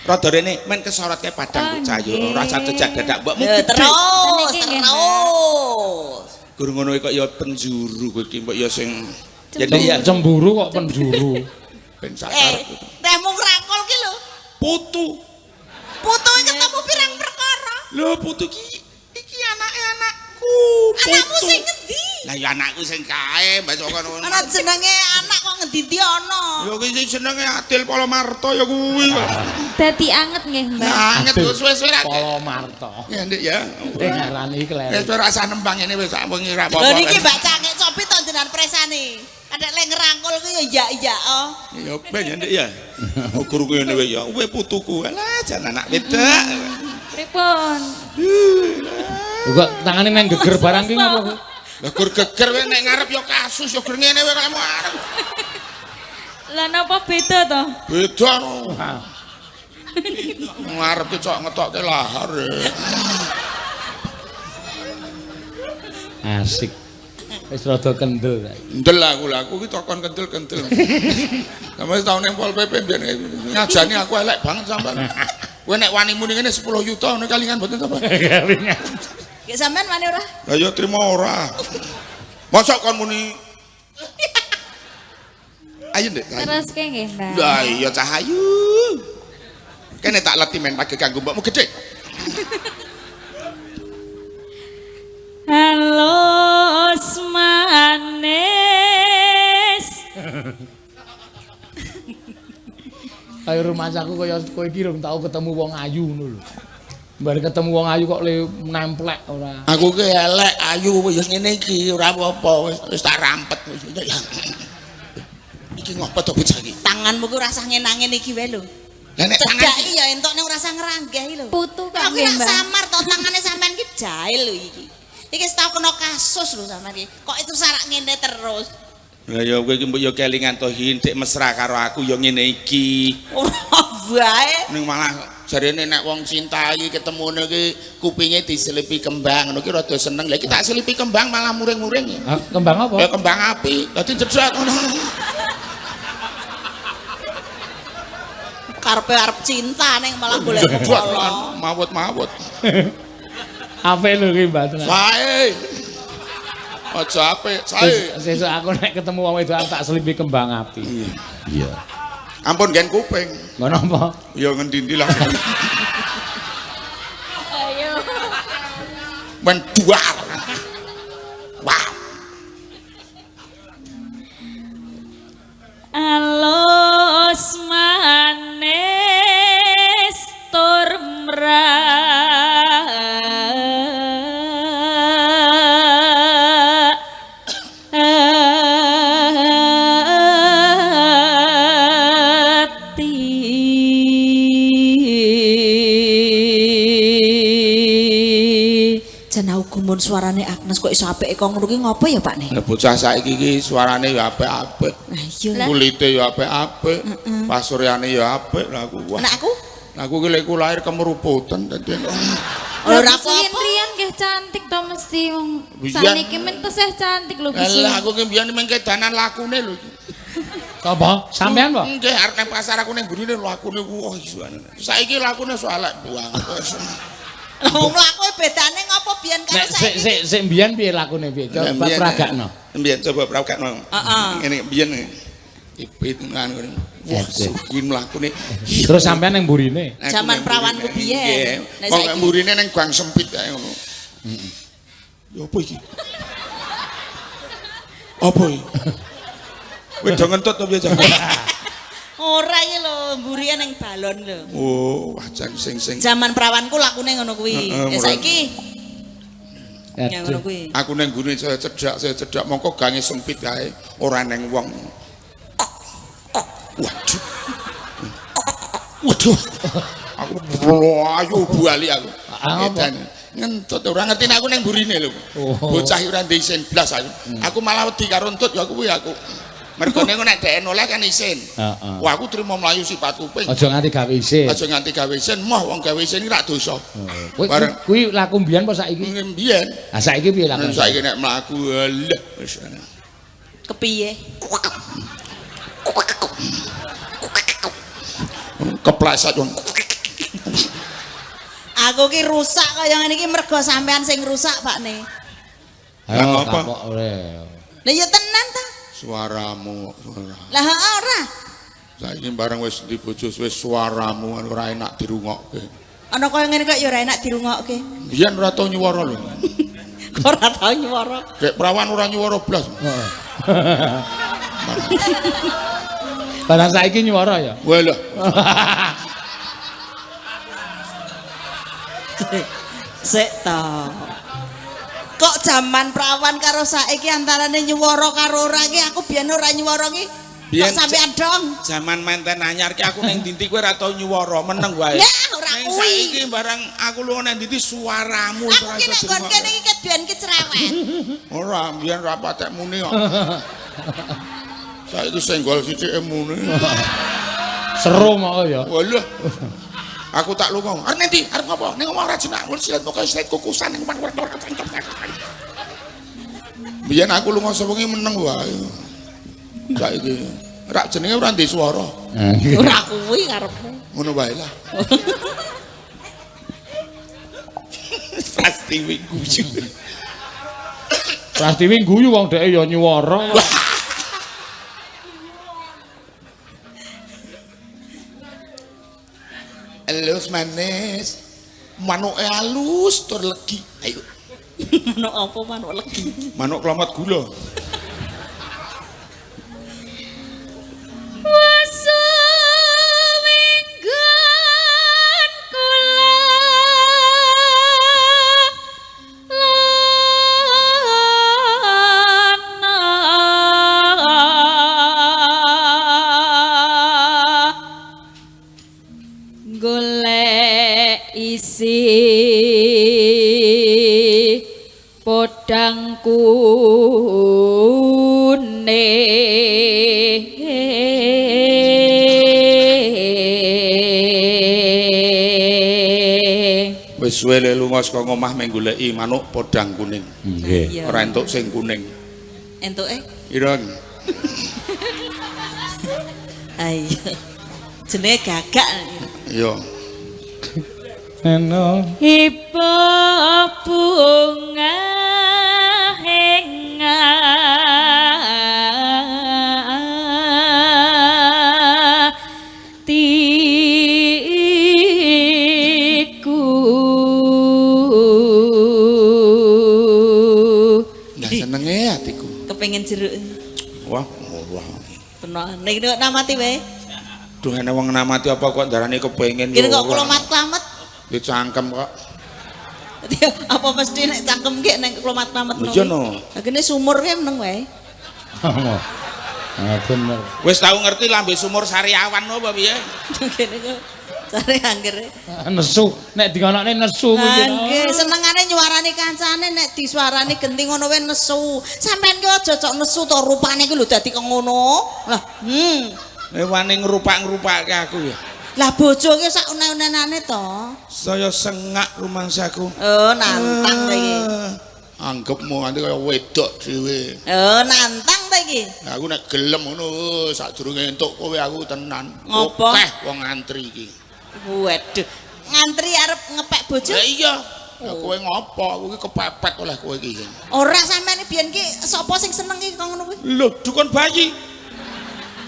Rada rene men kesorotke padang bocah yo ora usah jejak dadak mbokmu. Terus, terus. Gur ngono kok ya penjuru kowe iki mbok ya sing cemburu kok penjuru. Ben sakarep. Tehmu ngrangkul ki lho. Putu. Putu ketemu pirang perkara. Lho putu ki iki anake anakku. Anakmu sing ngendi? Lah ya anakku sing kae mbak saka ngono. Ana jenenge anak kok ngendi-endi ana. Ya ki sing jenenge Adil Polomarto ya kuwi. Dadi anget nggih, Mbak. Anget suwe-suwe ra. Polomarto. Ya Ndik ya. Ngarani kleru. Wis ora usah nembang ngene wis sak wengi ra apa-apa. Lho niki Mbak Cangik Copi to jenengan presani. Kadek lek ngrangkul ku ya iya-iya oh. Ya ben ya Ndik ya. Oh guru ngene wae ya. Kowe putuku. Alah jan anak wedok. Pripun? Kok tangane nang geger barang ki ngopo? Lah gur geger kowe nek ngarep ya kasus ya gur ngene wae kok arep. Lah napa beda to? Beda no. Ngarep ki cok ngetokke lahar. Asik. Wis rada kendel saiki. Kendel aku lah, aku ki tokon kendel-kendel. Sampe tau ning Pol PP mbiyen ngajani aku elek banget sampean. Kowe nek wani muni ngene 10 juta ngono kalingan mboten sampean. Kalingan. Nggih sampean wani ora? Lah ya trimo ora. Mosok kon muni. Ayo Ndek. Teruske nggih, Mbak. Lah iya cah ayu. Kene tak leti men page kanggo mbokmu gedhe. Halus manis. Kaya rumahku kaya kowe iki rung tau ketemu wong ayu ngono lho. Bar ketemu wong ayu kok le nemplek ora. Aku ki elek ayu wis ngene iki ora apa-apa wis tak rampet. Iki ngopo to bocah iki? Tanganmu ki ora usah ngenang-ngene iki wae lho. Lah nek tangan cedhak iki ya entuk ning ora usah ngranggeh iki lho. Putu kok Aku nggih, ora Mbak. samar to tangane sampean ki jahil lho iki. Iki wis tau kena kasus lho sampean iki. Kok itu sarak ngene terus. Lah ya kowe iki mbok ya kelingan to Hin, dik mesra karo aku ya ngene iki. Ora wae. Ning malah Jarene nek wong cinta iki ketemune iki kupinge diselipi kembang ngono ki rada seneng. Lah iki tak selipi kembang malah muring-muring. Kembang apa? Ya kembang api. Dadi jedhak ngono. Karepe arep cinta ning malah golek bala. Mawut-mawut. Apik lho ki Mbak tenan. Sae. Aja apik, sae. Sesuk aku nek ketemu wong wedok tak selipi kembang api. Iya. Ampun gen kuping. Ngono apa? Ya ngendi-endi lah. Ayo. Men duar. Wah. Alus manis tur Jan aku gumun suarane Agnes kok iso apike kok ngono ki ngopo ya Pak ne? Lah bocah saiki iki suarane ya apik-apik. Lah iya. Kulite ya apik-apik, pasuryane ya apik lah aku. Wah. Nek aku? Aku ki lek lahir kemeruputan dadi. Ora apa-apa. Rian nggih cantik to mesti wong saniki men tesih cantik lho Gusti. Lah aku ki mbiyen mengkedanan lakune lho iki. Apa? Sampean apa? Nggih arep nang pasar aku ning mburine lakune wah iso. Saiki lakune sok elek banget. Lah mlaku bedane ngopo biyen karo saiki? Sik sik sik mbiyen piye lakune piye? Coba pragakno. Mbiyen coba pragakno. Heeh. Ngene mbiyen ipit ngono. Wah, kuwi mlakune. Terus sampean ning mburine? Zaman prawanku biyen. Nek saiki mburine ning gang sempit kae ngono. Heeh. Ya apa iki? Apa iki? Kowe do ngentut to piye, Cak? Ora iki lho, mburine ning balon lho. Oh, wah jan sing-sing. Zaman prawanku lakune ngono kuwi. Ya saiki ya ngono kuwi. Aku ning nggone saya cedhak mongko gange sempit kae, ora neng wong. Waduh. Waduh. Aku ayo bali aku. Edan. Ngentut ora ngerti nek aku ning mburine lho. Bocah ora ndek isin blas aku. Aku malah wedi karo entut ya kuwi aku. Mergone nek dhek noleh kan isin. Wah aku trimo mlayu sifat kuping. Aja nganti gawe isin. Aja nganti gawe isin, moh wong gawe isin iki rak dosa. Kuwi laku mbiyen apa saiki? Mbiyen. Lah saiki piye laku? Saiki nek mlaku alah wis. Kepiye? Kepleset wong. Aku ki rusak kaya ngene iki mergo sampean sing rusak, Pak ne. Lah ngapa? Lah ya tenan ta. Suaramu ora. Lah ora. Saiki bareng wis di bojo wis suaramu ora enak dirungokke. Ana kaya ngene kok ya ora enak dirungokke. Biyen ora tau nyuwara lho. Ora tau nyuwara. Dek prawan ora nyuwara blas. Heeh. Barang saiki nyuwara ya. Wah lho. Sik to. Kok jaman prawan karo saiki antarane nyuwara karo ora iki aku biyen ora nyuwara iki. Kok sampean dong. Jaman manten anyar ki aku ning dinti kowe ora tau nyuwara, meneng wae. Ya ora kuwi. Saiki barang aku lunga nang dinti suaramu ora iso. Aku ki nek nggon kene iki ket biyen ki cerewet. Ora, biyen ora patek muni kok. Saiki senggol sithike muni. Seru moko ya. Walah. Aku tak lunga. Arep nanti, arep ngopo? Ning omah ora jenak, silet pokoke silet kukusan ning omah. Biyen aku lunga sewengi meneng wae. Saiki rak jenenge ora ndek swara. Ora kuwi karepmu. Ngono wae lah. Prastiwi guyu. Prastiwi guyu wong dheke ya nyuwara. Alus manis, manuke alus tur legi. Ayo. Manuk apa manuk legi? Manuk klomot gula. Wasuwinggon kula lana golek isi podang kuning. Wis suwe le lunga saka ngomah mung goleki manuk podang kuning. Nggih. Ora entuk sing kuning. Entuke? Ireng. Ayo. Jenenge gagak. Iya. Eno. Ibu bunga atiku. Nah senenge atiku. Kepengin jeruk. Wah, wah. Tenan. Nek kok namati wae. Duh ene wong namati apa kok darani kepengin Kira kok klomat-klamet. Di cangkem kok. Apa mesti nek cangkem ki nek klomat-klamet Iya no. Lah kene sumur ki meneng wae. Ah bener. Wis tau ngerti lambe sumur sariawan apa piye? Kene kok sare anggere. Nesu, nek dingonokne nesu mungkin. Nggih, senengane nyuarani kancane nek disuarani genti ngono wae nesu. Sampeyan ki aja cok nesu to rupane ki lho dadi kok ngono. Lah, Wani ngrupak-ngrupake aku ya. Lah bojo ki sak une-unenane to. Saya sengak rumangsaku. Oh, nantang ta iki. Anggepmu nganti kaya wedok dhewe. Oh, nantang ta iki. Lah aku nek gelem ngono sadurunge entuk kowe aku tenan. Ngopo? Akeh wong ngantri iki. Waduh, ngantri arep ngepek bojo? Lah iya. Lah kowe ngopo? Aku iki kepepet oleh kowe iki. Ora sampean biyen ki sapa sing seneng ki kok ngono kuwi? Lho, dukun bayi.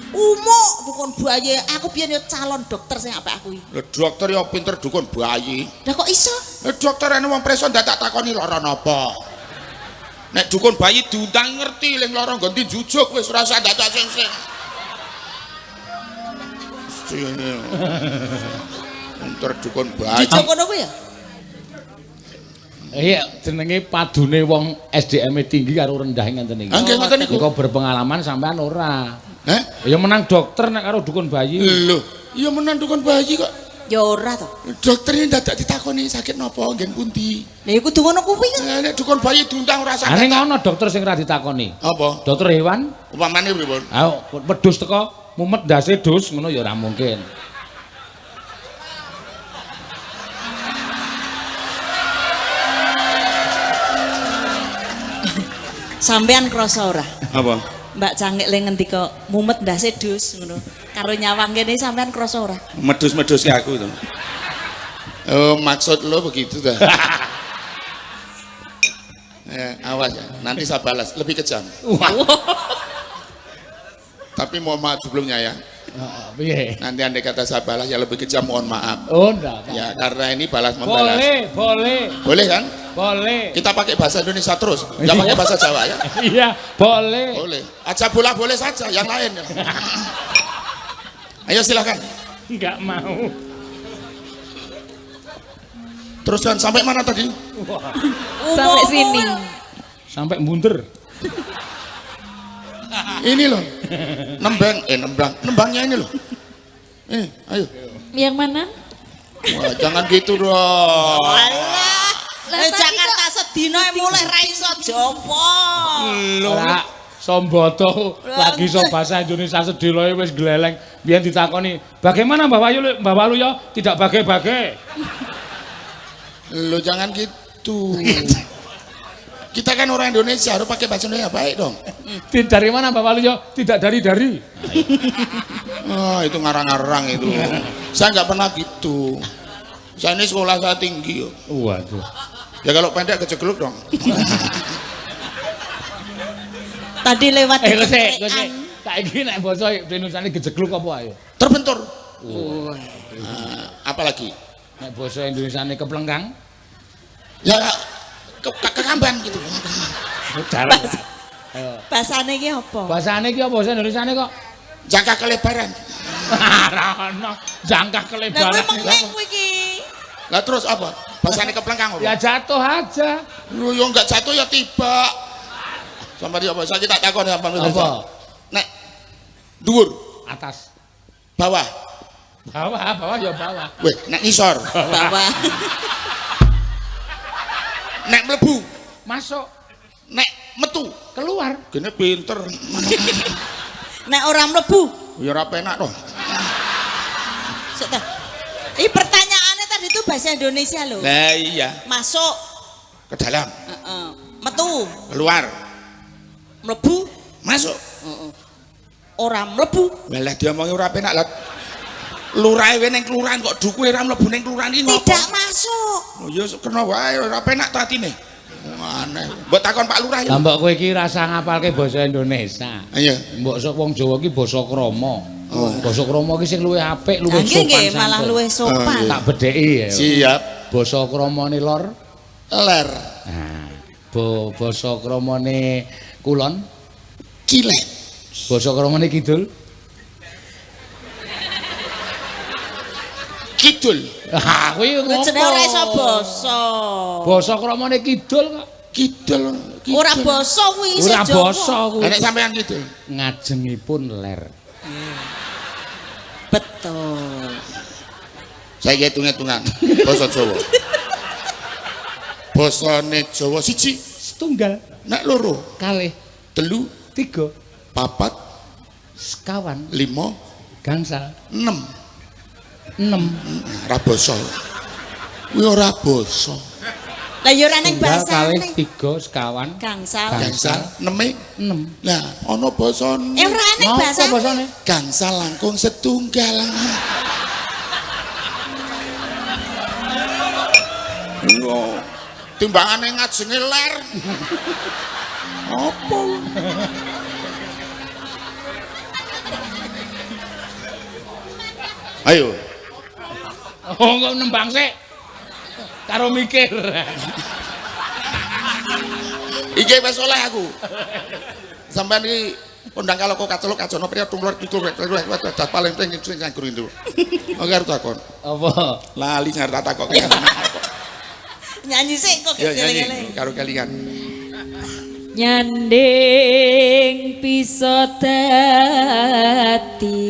Umuk dukun bayi. Aku biyen yo calon dokter sing apik aku iki. Lho dokter yo pinter dukun bayi. Lah kok iso? Lah dokter ene wong preso ndak tak takoni lara napa. Nek dukun bayi diundang ngerti ling lara nggonti jujuk wis ora usah dadak sing-sing. Pinter dukun bayi. Jujuk ngono kuwi ya? Iya, jenenge padune wong SDM-e tinggi karo rendah ngenten iki. Nggih ngoten niku. Kok berpengalaman sampean ora. Heh? Ya menang dokter nek karo dukun bayi. Lho, ya menang dukun bayi kok. Ya ora to. Dokter ini dadak ditakoni sakit napa ngen pundi. Lah ya kudu ngono kuwi kan. Lah nek dukun bayi diundang ora sakit. Ane ngono dokter sing ora ditakoni. Apa? Dokter hewan? Upamane pripun? Ayo wedhus teko mumet ndase dus ngono ya ora mungkin. Sampean krasa ora? Apa? Mbak Cangik le ngendika mumet ndase dus ngono. Karo nyawang kene sampean krasa ora? Medus-medus ke aku itu. Oh, maksud lo begitu dah. Ya, awas ya, nanti saya balas lebih kejam. Tapi mohon maaf sebelumnya ya. Piye? Nanti andai kata saya balas ya lebih kejam mohon maaf. Oh, ndak. Ya, karena ini balas membalas. Boleh, boleh. Boleh kan? Boleh. Kita pakai bahasa Indonesia terus, nggak pakai bahasa Jawa ya? Iya, boleh. Boleh. Aja bola boleh saja, yang lain. Ayo silahkan. Nggak mau. Teruskan sampai mana tadi? Sampai sini. Sampai mundur. Ini loh. Nembang, nembangnya ini loh. Ini, ayo. Yang mana? Wah, jangan gitu dong. Alah. Lah, Jakarta sedina mulih ra iso jopo. Lho, Ora somboto lagi iso bahasa Indonesia sediloe wis gleleng. Biyen ditakoni, "Bagaimana Mbah Wayu, Mbah Waluyo?" Tidak bagai-bagai. Lho jangan gitu. Kita kan orang Indonesia harus pakai bahasa Indonesia baik dong. Tidak dari mana Mbah Waluyo? Tidak dari-dari. Ah, itu ngarang-ngarang itu. Saya nggak pernah gitu. Saya ini sekolah saya tinggi. Yo. Waduh. Ya kalau pendek kejegluk dong. Tadi lewat Kok saiki nek basa Indonesiane gejegluk apa ayo? Terbentur. Nah, apalagi? Nek basa Indonesiane keplengkang? Ya kekamban gitu. Bahasane iki apa? Bahasane iki apa basa Indonesiane kok? Jangka kelebaran. Ora ono jangka kelebaran. Lah kowe mengeng kowe iki. Lah terus apa? Bahasane keplengkang apa? Ya jatuh aja. Lho ya enggak jatuh ya tiba. Sampai apa? Saya tak takon sampean. Apa? Nek dhuwur, atas, bawah. Bawah, bawah ya bawah. Weh, nek ngisor. Bawah. Nek mlebu, masuk. Nek metu, keluar. Gene pinter. Nek ora mlebu, ya ora penak toh. Sik ta. Iki pertanyaane tadi itu bahasa Indonesia loh. Lah iya, Masuk, ke dalam, heeh. Metu, keluar, mlebu, masuk. heeh. Ora mlebu. Malah diomongi ora penak lah. Lurahe wae ning kelurahan kok dukuhe ora mlebu ning kelurahan iki ngopo? Tidak masuk. Oh ya kena wae ora penak to atine. Aneh. Mbok takon Pak Lurah ya. Lah mbok kowe iki rasa ngapalke basa Indonesia. Iya. Mbok sok wong Jawa ki basa krama. Oh. Basa krama ki sing luwih apik, luwih Nggih sopan. nggih malah santun. luwih sopan. Tak bedheki ya. Siap. Basa kramane lor. Ler. Nah, basa kramane kulon, Kilek. basa kramane kidul. Kidul. Ah, kuwi Kuwi jenenge ora iso basa. Basa kramane kidul kok. Kidul. Kidul. Ora basa kuwi isih Ora Jawa. basa kuwi. Lah nek sampean kidul. Ngajengipun ler. Betul. Saiki hitung-hitungan basa Jawa. Basane Jawa siji, Setunggal, nek loro, kalih, telu, tiga, papat, sekawan, lima, gangsal, enem. enem. Ora basa. Kuwi ora basa. Lah ya ora ning Tunggal, kalih, basane. tiga, sekawan, Gangsal. Gangsal neme. enem. Lah ana basane. Eh ora ning Napa basane. basane? Gangsal langkung setunggal. Yo, timbangane ngajenge ler. Apa? Ayo, Oh, kok nembang sik. Karo mikir. iki wis oleh aku. Sampeyan iki kondang kaloko kaceluk kajono priya tumlor pitul rek rek rek paling ping sing nganggur itu. Oke arep takon. Apa? Lali sing arep tak takokke. Nyanyi sik kok Ya nyanyi eling-eling. karo kelingan. Nyanding bisa dadi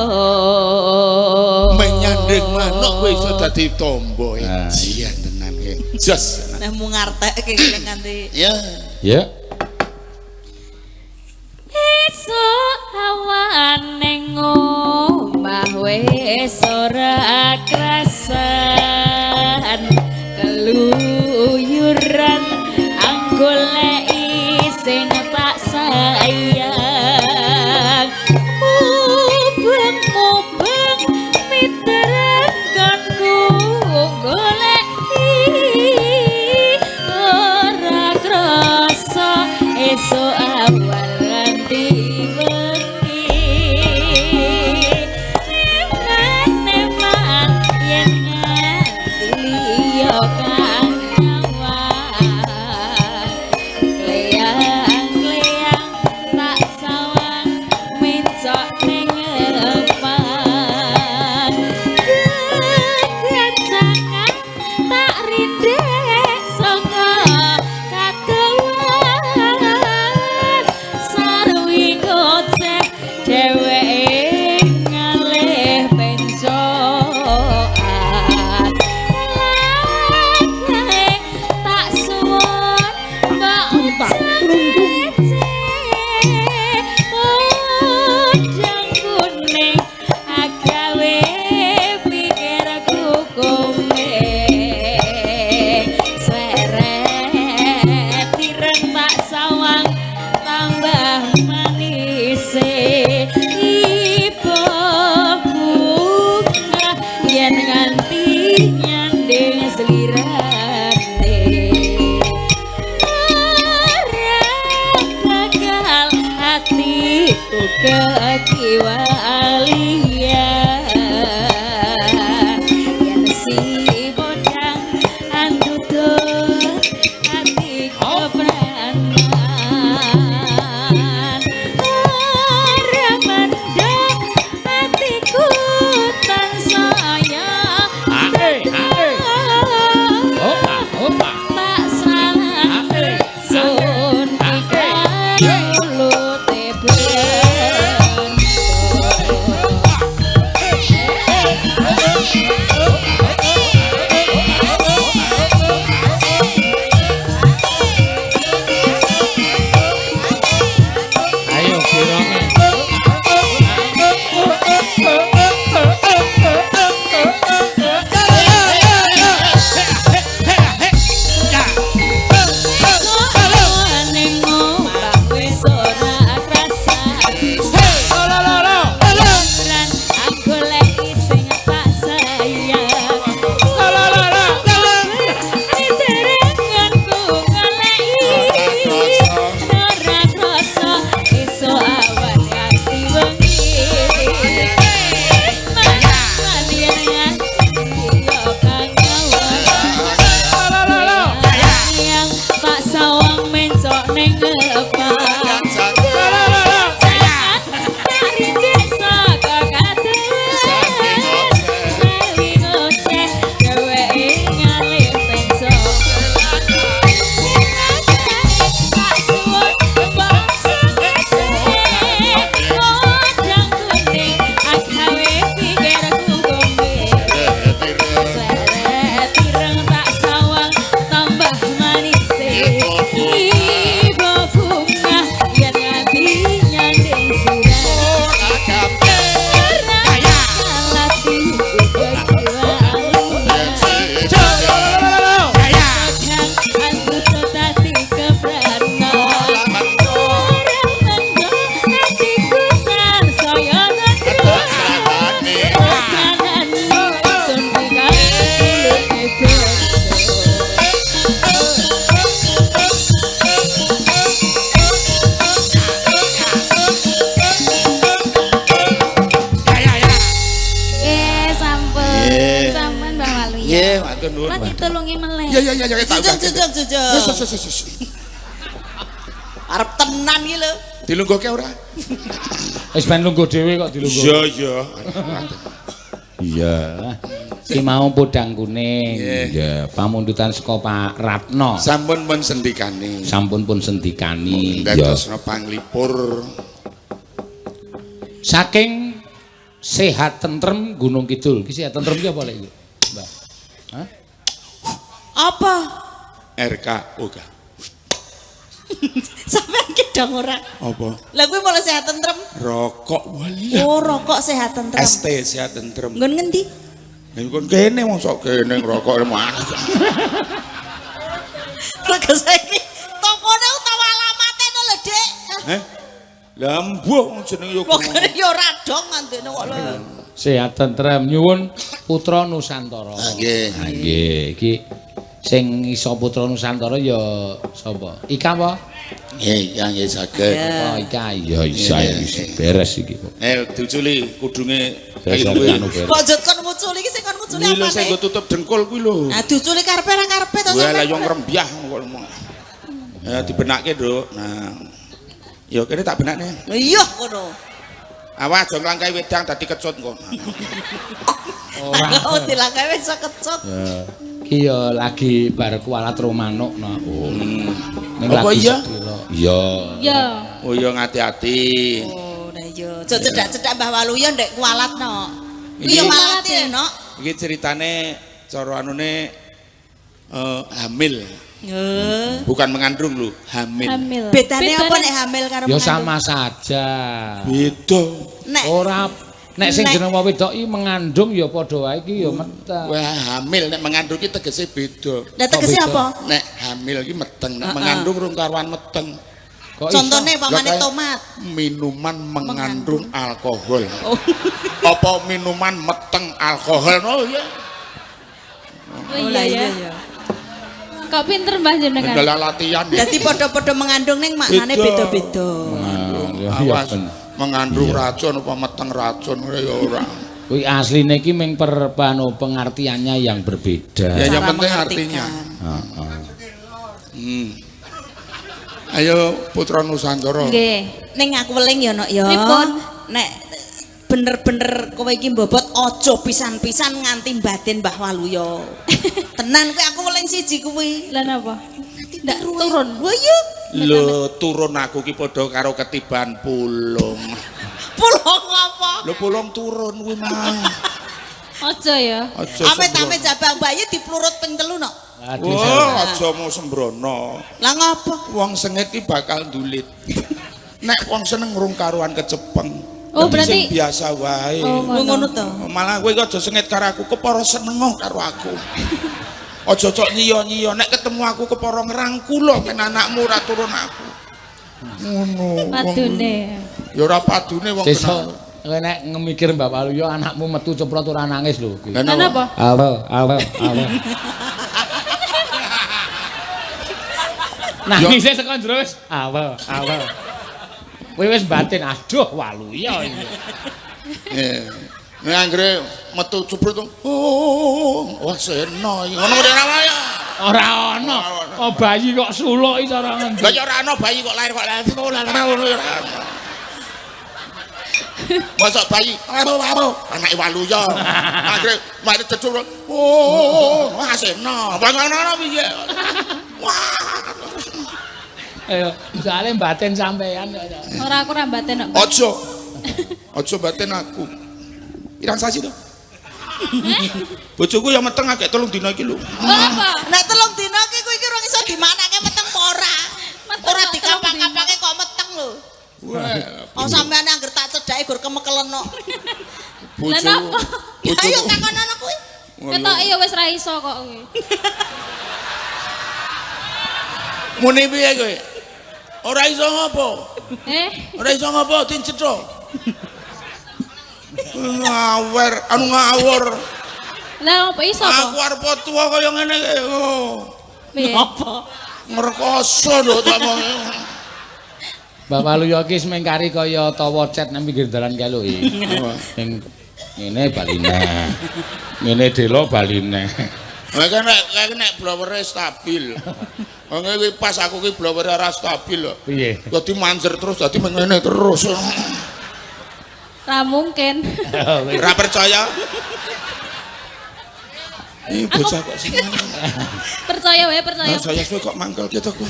tombo. Menyanding manuk kowe iso dadi tombo. Nah, Jian tenan ke. Jos. Nah mu ngartekke iki nganti Ya. Ya. Esuk awan ning omah wis ora krasan keluyuran anggoleki sing tak sayang mubeng-mubeng miteran nggonku goleki ora krasa esuk awan nganti wengi eman-eman yen nganti liya kang nyawang kleyang-kleyang tak sawang mencok ning epan kekencangan tak rindek saka kadowan sarwi ngoceh dheweke ngalih pencokan lagae tak suwun mbok ucap podang kuning agawe pikirku kume seret ireng tak sawang tambah manise ibu bunga yen nganti nyanding slirane ora bakal atiku kekiwalian yen si bodang andudut ati kepranan ora mendhok atiku tansaya Ae, ae. Opa, opa. tak salah sun ikan mulute bendo. wong mencok ning ngepang. Ya, jujur. Arep tenan iki lho. Dilungguhke ora? Wis ben lungguh dhewe kok dilungguh. Iya, iya. Iya. Iki mau podang kuning. Iya, pamundutan saka Pak Ratno. Sampun pun sendikani. Sampun pun sendikani. Iya. Dadosna panglipur. Saking sehat tentrem Gunung Kidul. Ki sehat tentrem ki apa lek iki? Mbak. Hah? Apa? RKOK. Sampeyan ki dong ora? Apa? Lah kuwi mulai sehat tentrem. Rokok walah. Oh, rokok sehat tentrem. ST sehat tentrem. Nggon ngendi? Lha kon kene wong sok kene ngrokok mana. Lah saiki tokone utawa alamate no lho, Dik. Heh. Lah mbuh wong jenenge yo. Pokoknya yo ora dong ngandene kok lho. Sehat tentrem nyuwun Putra Nusantara. Nggih. Nggih, iki sing iso Putra Nusantara ya sapa? Ika apa? Nggih, ya nggih saged. Oh, Ika ya isa beres iki kok. Diuculi kudunge kok jut kon nguculi iki sing kon nguculi apane? Lho sing nggo tutup dengkul kuwi lho. Nah, diuculi karepe ora karepe to sampeyan. Lah yo ngrembyah kok. Ya dibenake, Nduk. Nah. Ya kene tak benakne. Iya ngono. Awas aja nglangkai wedang dadi kecut kok. Ora. Oh, dilangkai wis kecut. Iki ya lagi bar kualat romanuk no. Oh. Ning apa iya? Iya. Iya. Oh iya ngati-ati. Oh, nah iya. Aja cedak-cedak Mbah Waluyo ndek kualat no. Iki yo malate no. Iki ceritane cara anune hamil. Bukan mengandung lho, hamil. Hamil. Bedane apa nek hamil karo ya mengandung? Ya sama saja. Beda. Nek ora nek sing jeneng wong wedok iki mengandung ya padha wae iki ya meteng. Wah, hamil nek mengandung iki tegese beda. Lah tegese apa? Nek hamil iki meteng, nek mengandung rung karuan meteng. Contone pamane tomat. Minuman mengandung alkohol. Oh. Apa minuman meteng alkohol? Oh iya. Oh iya ya. Kok pinter Mbah jenengan? Dalah latihan. Dadi padha-padha mengandung ning maknane beda-beda. Awas mengandung racun apa meteng racun ya ora. Kuwi asline iki mung perpano pengertiannya yang berbeda. Ya yang penting artinya. Heeh. Ayo Putra Nusantara. Nggih. Ning aku weling ya Nok ya. Nek bener-bener kowe iki mbobot aja pisan-pisan nganti batin Mbah Waluyo. Tenan kowe aku weling siji kuwi. Lah napa? Ndak turun. Lho iya. Lho turun aku ki padha karo ketiban pulung. Pulung apa? Lho pulung turun kuwi mah. Aja ya. Amit-amit jabang bayi diplurut ping 3 nok. Oh, aja mau sembrono. Lah ngopo? Wong sengit ki bakal ndulit. Nek wong seneng rung karuan kecepeng. Oh, berarti sing biasa wae. Oh, ngono to. Malah kowe iki aja sengit karo aku, kepara seneng karo aku. Aja cok nyiyo-nyiyo nek ketemu aku kepara ngrangkul lho ben anakmu ora turun aku. Ngono. Padune. Ya ora padune wong kenal. Kowe nek ngemikir Mbak Waluyo anakmu metu ceprot ora nangis lho kuwi. Kenapa? Halo, halo, halo. Nangise saka jero wis awel, awel. Kowe wis batin, aduh Waluyo iki. Nek anggere metu ceprot oh, wah seno iki. Ngono ora ya. Ora ana. Oh bayi kok suluk iki cara ngendi? Lah ya ora ana bayi kok lahir kok lahir ngono ya ora ana. Mosok bayi anake Waluya. Akhire mari cedhuk. Oh, asena. Ngono piye? Wah. Ayo, soalé batin sampean kok. Ora aku ora batin kok. Aja. Aja batin aku. Pirang sasi to? Bojoku ya meteng agek 3 dina iki lho. Apa? Nek 3 dina iki kowe iki ora iso dimanake meteng apa ora? Ora dikapak-kapake kok meteng lho. Wah. Oh sampean angger tak cedhake gur kemekelen kok. Bojoku. Ayo takonono kuwi. Ketoke ya wis ra iso kok kowe. Muni piye kowe? Ora iso ngopo? Ora iso ngopo din cetha. Ngawer, anu ngawur. Lah opo iso apa? Aku arep tuwa kaya ngene iki. Oh. Piye? Apa? Ngrekoso lho tak omong. Mbah Waluyo iki semengkari kaya tawa cet nang pinggir dalan kae lho iki. Ning ngene baline. Ngene delok baline. Nek nek blowere stabil. Wong iki pas aku ki blowere ora stabil lho. Piye? Dadi manjer terus, dadi ngene terus. Ra mungkin. Ora percaya. Ini bocah kok sing ngene. Percaya wae, percaya. Lah saya suwe kok mangkel gitu kowe.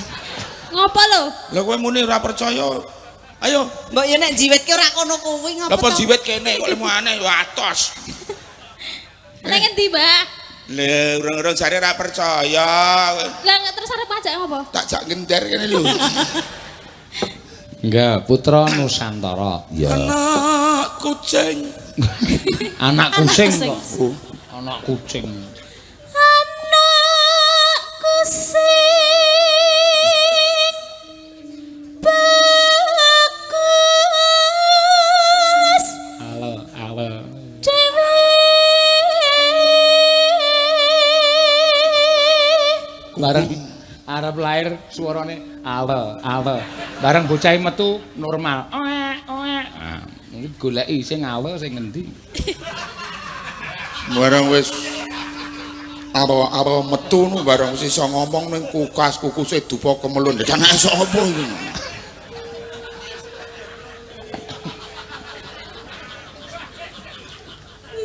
Ngopo lho? Lah kowe muni ora percaya. Ayo, Mbok ya nek jiwit ki ora kono kuwi ngopo lah to? jiwit kene kok lemu aneh yo atos. Nang endi, Mbah? Lha urung-urung jare ora percaya. Lah terus arep ngajak ngopo? Tak jak ngender kene lho. Enggak, Putra Nusantara. Ya. Anak kucing. Anak kucing kucing. kok. Anak kucing. Anak kucing bagus Ale, ale. dhewe. Bareng arep lahir suarane ale, ale. Bareng bocah metu normal. Oek, oek. Ah, iki goleki sing ale sing ngendi? Bareng wis apa metu nu bareng wis iso ngomong ning kukas kukuse dupa kemelun. Lah nek iso apa iki?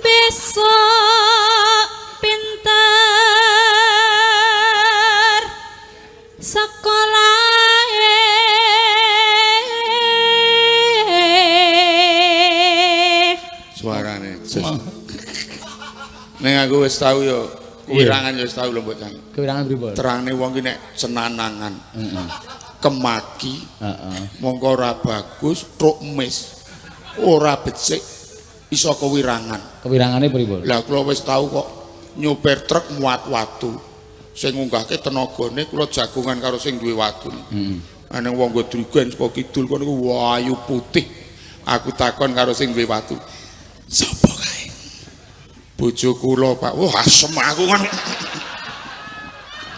Besok pinter sekolah. Suarane. Ning aku wis tau yo kuwirangan yo wis tau lho mbok Cang. Kewirangan pripun? Terangne wong ki nek senanangan, Heeh. kemaki, Heeh. mongko ora bagus, truk mis. Ora becik iso kewirangan. Kewirangane pripun? Lah kula wis tau kok nyupir truk muat watu. Sing ngunggahke tenagane kula jagongan karo sing duwe watu. Heeh. Ana wong nggo drigen saka kidul kono iku wayu putih. Aku takon karo sing duwe watu. Sapa kae? Bojo kula, Pak. Wah, asem aku ngono.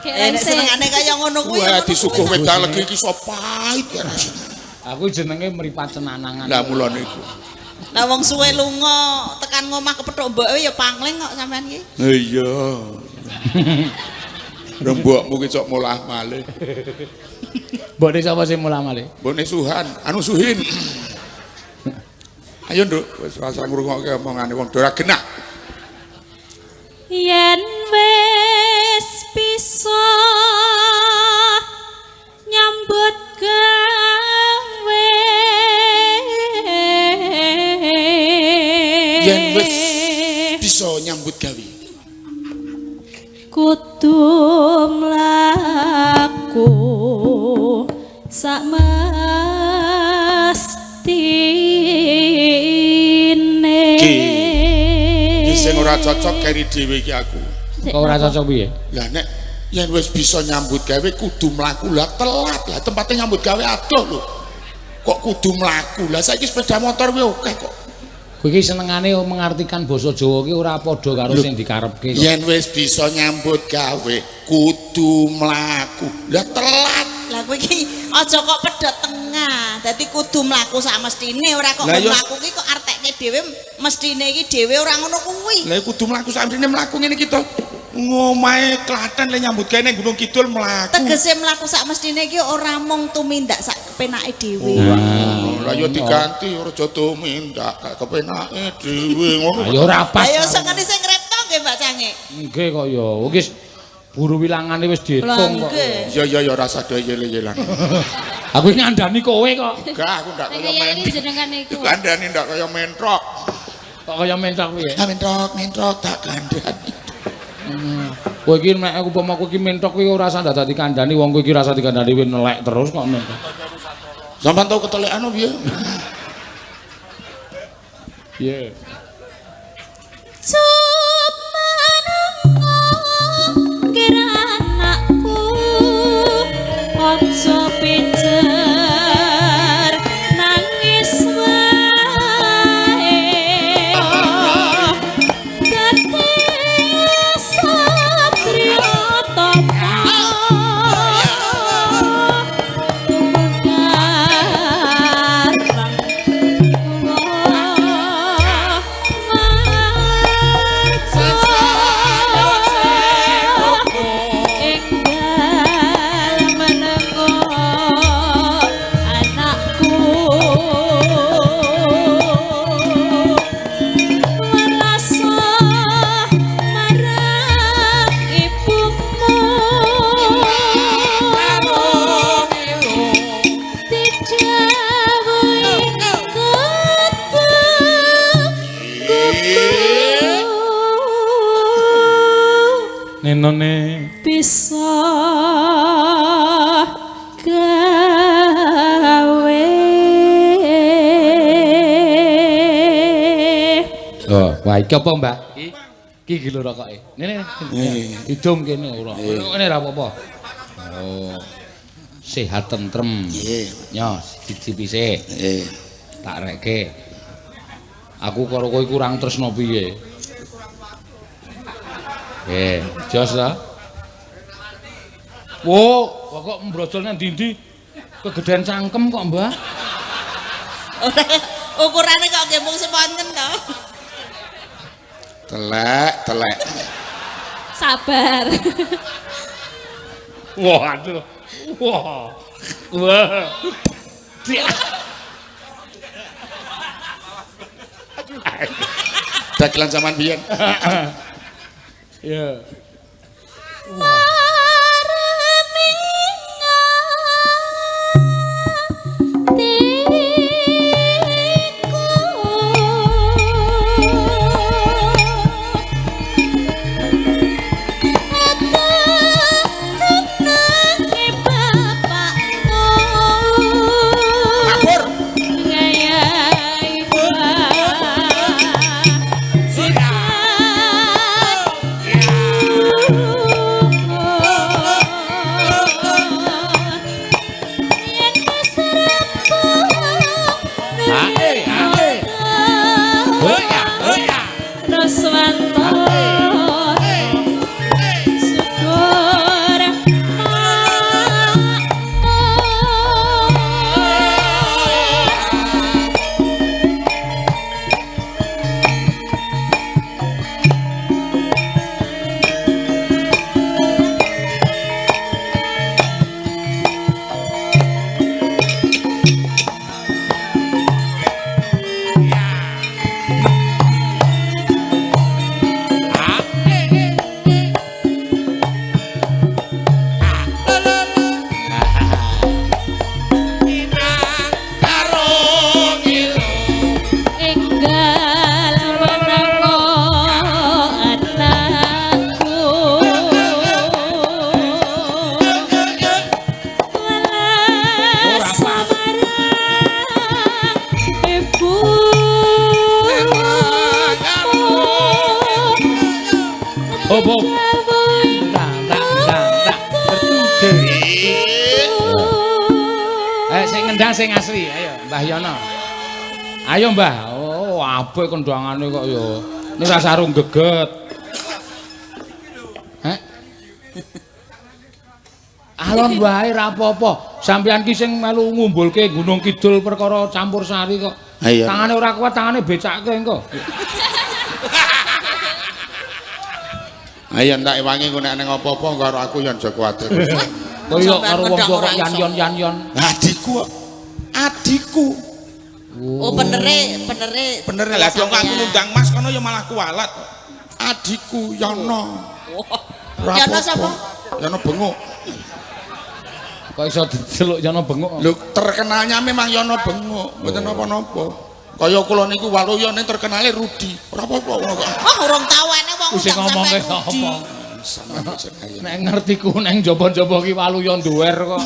Nek senengane kaya ngono kuwi. Wah, disuguh wedang legi iki iso pahit ya rasane. Aku jenenge mripat cenanangan. Lah mula niku. Lah wong suwe lunga tekan ngomah kepethuk mboke ya pangling kok sampean iki. Iya. Rembokmu ki cok molah malih. Mbokne sapa sing mulah malih? Mbokne Suhan, anu Suhin. Ayo Nduk, wis rasa ngrungokke omongane wong ora genah. Yen wis bisa nyambut gawe. Yen wis bisa nyambut gawe. Kudu mlaku sak mestine. Iki sing ora cocok keri dhewe iki aku. Kok ora cocok piye? Lah nek yen wis bisa nyambut gawe kudu mlaku, lah telat lah tempatnya nyambut gawe adoh lho. Kok kudu mlaku? Lah saiki sepeda motor kuwi akeh kok. Kowe iki senengane mengartikan basa Jawa ki ora padha karo sing dikarepke. Yen wis bisa nyambut gawe kudu mlaku. Lah telat. Lah kowe iki aja kok pedhot tengah. Dadi kudu mlaku sak mestine, ora kok mlaku ki kok artekke dhewe mestine iki dhewe ora ngono kuwi. Lah kudu mlaku sak mestine mlaku ngene iki to. Ngomahe Klaten le nyambut gawe ning Gunung Kidul mlaku. Tegese mlaku sak mestine iki ora mung tumindak sak kepenake dhewe. Lah ya diganti ora aja tumindak gak kepenake dhewe ngono. Ya ora pas. Ayo sengene sing ngrepto nggih Mbak Cange. Nggih kok ya. Wis buru wilangane wis diitung kok. Iya iya ya rasa do yel-yelan. Aku iki ngandani kowe kok. Gak aku ndak kaya men. Jenengan iku. Kandhani ndak kaya mentrok. Kok kaya mentrok piye? Ha mentrok, mentrok tak kandhani. Kowe iki nek aku upama kowe iki mentok kuwi ora usah dadi kandhani wong kowe iki rasa dikandhani wis nelek terus kok mentok. Sampeyan tau ketelekan piye? Piye? Cup menengo kira anakku aja pijer nangis wae dadi satriya tapa Nenone bisa gawe. Oh, wah iki apa, Mbah? Iki iki lho rokoke. Ngene. Hidung kene ora. Ngene ora apa-apa. Oh. Sehat tentrem. Nggih. Nyo, siji pisik. Nggih. Tak rekke. Aku karo kowe kurang tresno piye? Jos ta? Wo, kok mbrojol nang ndi-ndi? Kegedean cangkem kok, Mbah. Ora ukurane kok nggih mung semonten to. Telek, telek. Sabar. Wah, aduh. Wah. Wah. Dagelan zaman biyen. Iya. Mabur. Hop hop. Tak tak tak tak. Sing ngendang sing asli, ayo Mbah Yono. Ayo Mbah. Oh, apik kendangane kok ya. Ini ora sarung geget. Heh. Alon wae ra apa-apa. Sampeyan ki sing melu ngumbulke Gunung Kidul perkara campur sari kok. Tangane ora kuat, tangane becake engko. Ayo tak ewangi engko nek nang apa-apa karo aku ya aja kuwatir. Kok yo karo wong tuwa kok yan-yon. Adikku kok. Adikku. Oh benere, benere. Bener lah dong aku ngundang Mas kono ya malah kualat. Adikku Yono. Yono sapa? Yono Benguk. Kok iso diceluk Yono Benguk? Lho terkenalnya memang Yono Benguk, mboten napa-napa. Kaya kula niku Waluyo ning terkenale Rudi. Ora apa-apa ngono kok. Wah, urung tau ene wong undang sampean Rudi. Nek ngertiku nang njaba-njaba ki Waluyo nduwer kok.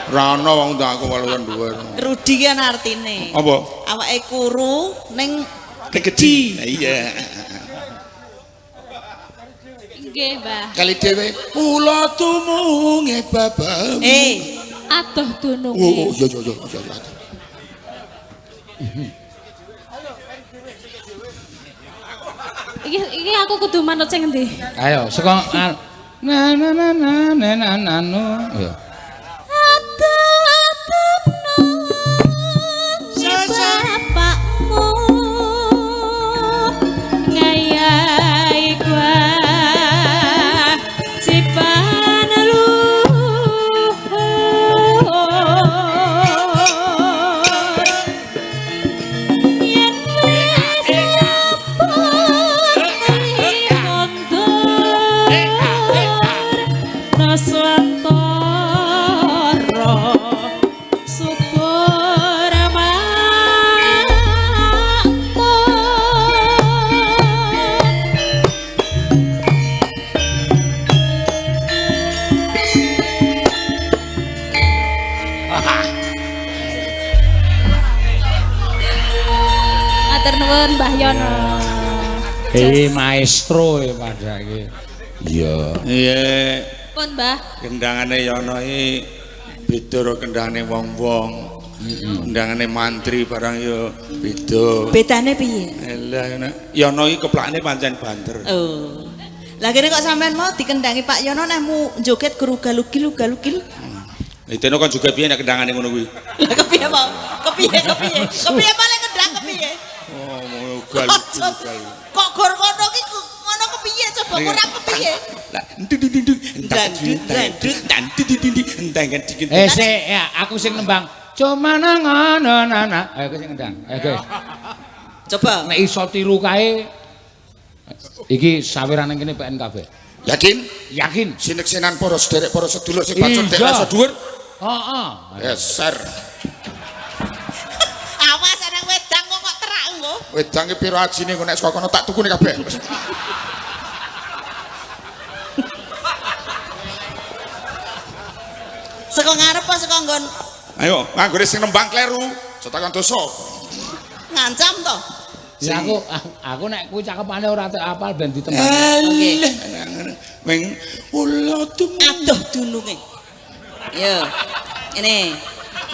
Ora ana wong undang aku Waluyo nduwer. Rudi ki ana artine. Apa? Awake kuru ning gedhi. Iya. Nggih, Mbah. Kali dhewe kula tumunge babamu. Adoh dununge. Oh, iya iya iya. Iki aku kudu manut sing endi? Ayo, saka na na na na na na na no. Ayo. Adoh dununge bapakmu ngayahi kewajiban luhur yen wis sampun kondur naswantara subur makmur. Matur nuwun Mbah Yono. Maestro e padake. Iya. Iya. Pun Mbah. Kendangane Yono iki beda karo kendangane wong-wong. Kendangane mantri barang yo beda. Bedane piye? Lah Yono iki keplakne pancen banter. Oh. Lah kene kok sampean mau dikendangi Pak Yono neh mu joget guru galugil galugil. Lah kon joget piye nek kendangane ngono kuwi? Lah kepiye mau? Kepiye kepiye? Kepiye paling kendang kepiye? Oh, galugil galugil. Kok gor ngono ki ngono kepiye coba kurang kepiye? Lah ndung ndung. Sik ya aku sing nembang. Cuma nang ngono nana. Ayo aku sing ngendang. Ayo guys. Coba nek iso tiru kae iki sawiran nang kene PN kabeh. Yakin? Yakin. Sineksenan para sederek para sedulur sing bacot dek rasa dhuwur. Heeh. Geser. Awas ana wedang kok terak engko. Wedang ki pira ajine kok nek saka kono tak tukune kabeh. Saka ngarep apa saka nggon? Ayo, nganggone sing nembang kleru, aja takon dosa. Ngancam to. Ya aku nek kuwi cakepane ora tek apal ben ditembang. Oke. Wing ula adoh dununge. Yo. Ini.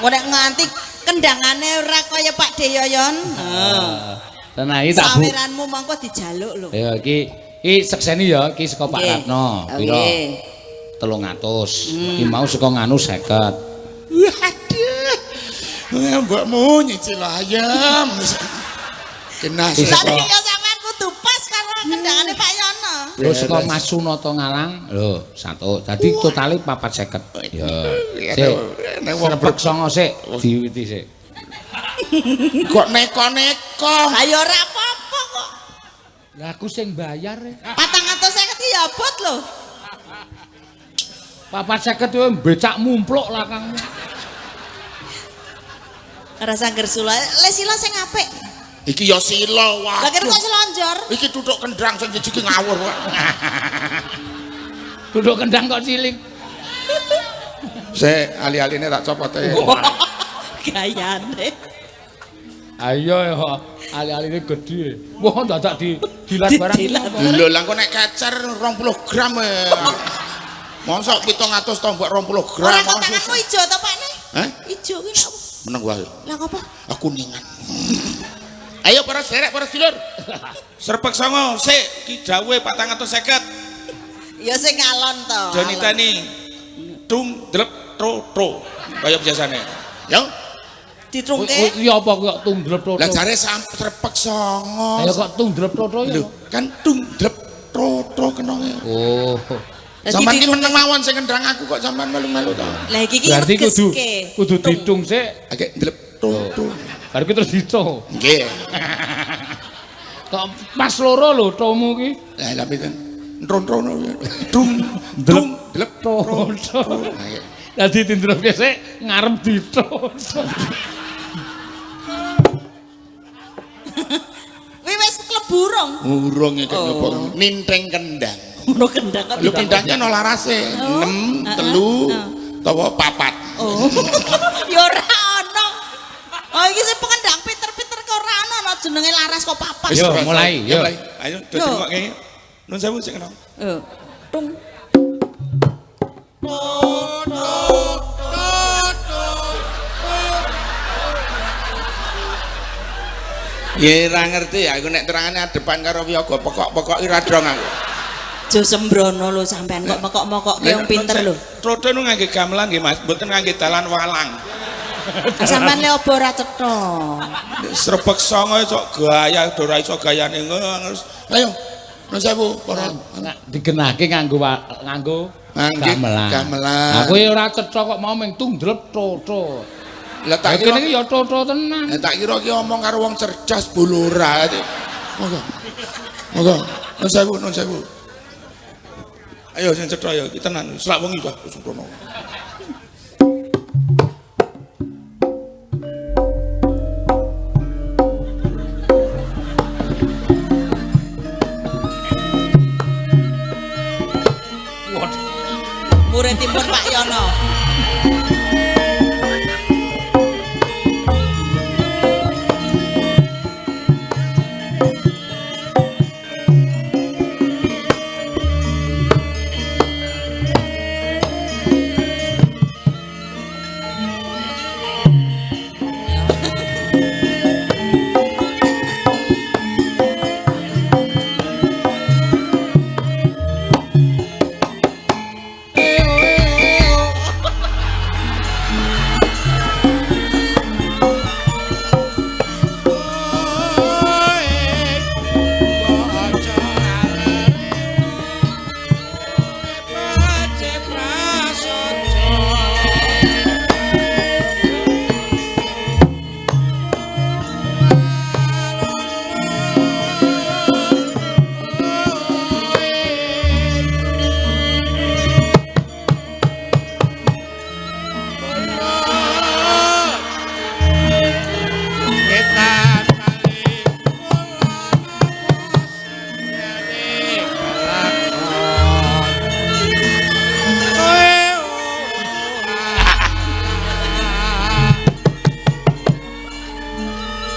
Engko nek nganti kendangane ora kaya Pak Deyoyon. Heeh. Tenan iki tak bu. Sawiranmu mongko dijaluk lho. Ya iki iki sekseni ya iki saka Pak Ratno. Piro? 300. Iki mau saka nganu 50. Waduh. Mbokmu nyicil ayam. Kena saka. Ya sampean kudu pas karo kendangane Pak Yono. Lho saka Mas Sunoto Ngalang lho 1. Dadi totale 450. Ya. Sik. Nek wong songo sik diwiti sik. Kok neko-neko. Ha ya ora apa-apa kok. Lah aku sing bayar. 450 ki ya abot lho. 450 kuwi becak mumpluk lah Kang. Rasa gersula. Le sila sing apik. Iki ya sila waduh. Lah kene kok selonjor? Iki tutuk kendang sing siji ki ngawur kok. Tutuk kendang kok cilik. Sik ali-aline tak copote. Gayane. Ayo ya ali-aline gedhe. Wah dadak dilat barang. Lho lah kok nek kecer 20 gram e. Mosok 700 tombok 20 gram. Ora kok tanganmu ijo to Pak ne? Hah? Ijo kuwi nek meneng wae. Lah apa? Aku kuningan. Ayo para sederek para sedulur. Serpek songo sik ki dawuhe 450. Ya sing ngalon to. Jonitani. Dung drep tro tro. Kaya biasane. Yo. Ditrungke. Iya apa kok tungdrep toto? Lah jare srepek songo. Ayo kok tungdrep toto ya. Lho, kan tungdrep toto kenonge. Oh. Sampeyan ki meneng mawon sing kendang aku kok sampean melu-melu to. Lah iki ki Berarti kudu ditung sik. Agek ndlep toto. Bar ki terus ditung. Nggih. Kok pas loro lho tomu ki. Lah lha pinten? Ntrono dung dung dlep toto. Dadi dindrepke sik ngarep ditung. Kuwi wis klebu urung. Urung iki nyoba ninteng kendang. Ngono kendang kok. Lho kendangnya ana larase 6, 3 utawa 4. Oh. Ya ora ono. Oh iki sing pengendang pinter-pinter kok ora ono ana jenenge laras kok papat. Yo mulai yo. Ayo do dirungokke. Nun sewu sing enom. Yo. Tung. Ya ora ngerti aku nek terangane adepan karo wiyaga pekok-pekok ora dong aku. Aja sembrono lho sampean kok mekok-mekokke wong pinter lho. Troto nu ngangge gamelan nggih Mas, mboten ngangge dalan walang. Sampean le opo ora cetha. Srebek songo sok gaya ora iso gayane ngono. Ayo. Nun sewu para digenahke nganggo nganggo gamelan. Gamelan. Aku ya ora cetha kok mau ming tungdrep toto. Lah tak kira kene iki ya toto tenan. Lah tak kira ki omong karo wong cerdas bolo ora. Monggo. Monggo. Nun sewu, nun sewu. Ayo sing cetha ya iki tenan. Selak wengi kok sembrono. Muridipun Pak Yono.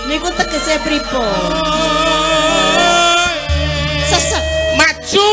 Niku tegese pripun? Sesek maju.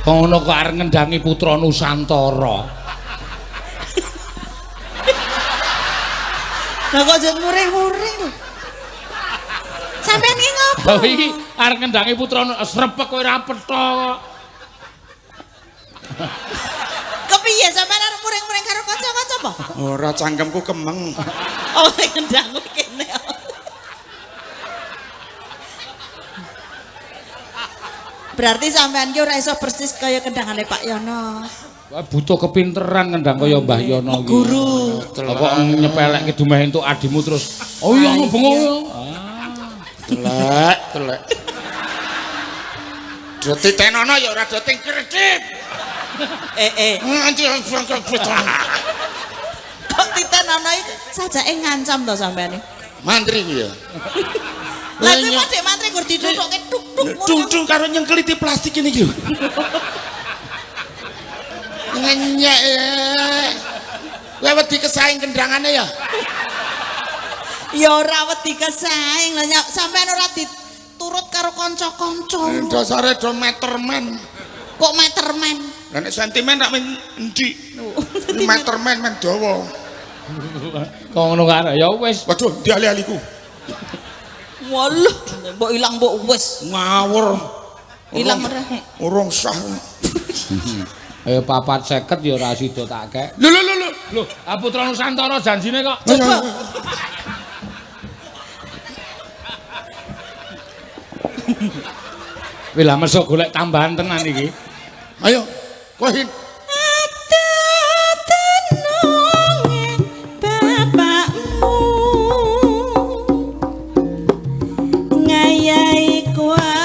Ngono kok arep ngendangi putra Nusantara. Lah kok jan murih-murih lho. Sampeyan iki ngopo? Lha iki arep ngendangi putra srepek kowe ora petha kok. Kepiye sampeyan arep muring-muring karo kanca-kanca apa? Ora, cangkemku kemeng. Oh, ngendangku kene. Berarti sampean ki ora iso persis kaya kendangane Pak Yono. Wah, butuh kepinteran ngendang kaya Mbah Yono iki. Guru. Apa nyepelekke dumeh entuk adimu terus. Oh iya ngono. Ah. Telek, telek. Do titenono ya ora do ting kredit. Eh. Nganti Kok titenono iki sajake ngancam to sampean iki. Mantri ku ya. Lah kuwi Pak Dek Mantri gur didhutuke tuk tuk ngono. Tung-tung karo nyengkeliti plastik ini iki lho. Ngenyek. Kowe wedi kesaing kendangane ya? Ya ora wedi kesaing lah sampean ora diturut karo kanca-kanca. Dasare do metermen. Kok metermen? Lah nek sentimen rak men endi? Metermen men dawa. Kok ngono kan ya wis. Waduh, ndi ali-aliku. Walah, mbok ilang mbok wis. Ngawur. Ilang ora. Urung sah. 450 ya ora sida tak kek. Lho lho lho lho. Lho, Putra Nusantara janjine kok. Coba. Wih lah mesok golek tambahan tenan iki. Ayo, kohin. Tenunge bapakmu ngayahi kewajiban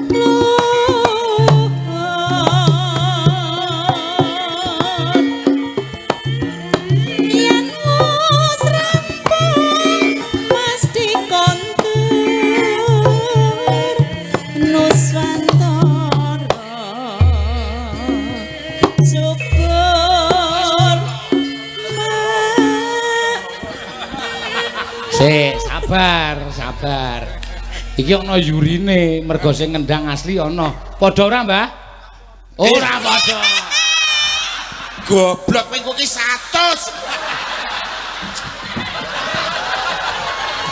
luhur yen wis rampung mesti kontur Nuswantara syukur. Sik, sabar, sabar. Iki ana yurine, mergo sing ngendang asli ana. Padha ora, Mbah? Ora padha. Goblok kowe ki 100.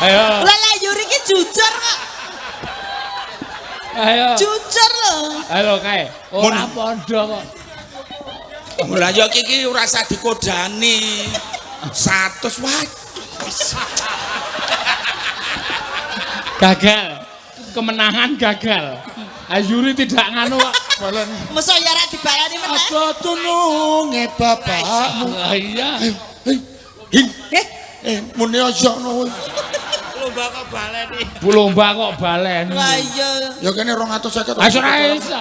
Ayo. Lah lah yuri ki jujur kok. Ayo. Jujur lho. Ayo kae. Ora padha kok. Lah ya iki ora usah dikodani. 100 wae. Gagal. Kemenangan gagal. Ayuri tidak nganu kok. Mosok ya ora dibalani meneh. Aja tununge bapakmu. Ah, iya. Hin. Eh, Muni aja ngono kuwi. Lomba kok baleni. Bu lomba kok baleni. Lah iya. Ya kene 250. Ah ora iso.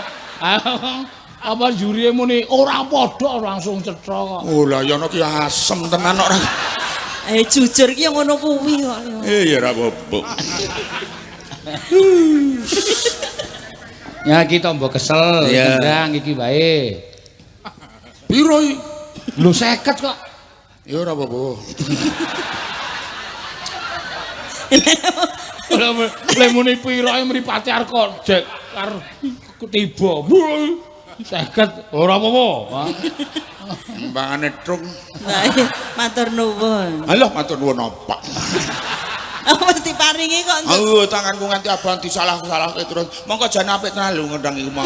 Apa juri muni ora padha langsung cetha kok. Oh lah ya ono ki asem tenan kok ora. Jujur ki ya ngono kuwi kok. Ya ora apa-apa. Ya iki tombo kesel, nendang iki wae. Piro iki? Lho 50 kok. Ya ora apa-apa. Lha muni piro mripate arep kok jek karo tiba. 50 ora apa-apa. Mbangane trung. Lah iya, matur nuwun. Alah matur nuwun apa? Mesti paringi kok. Oh, tanganku nganti abang disalah-salahke terus. Mongko jan apik tenan lho ngendang iku mau.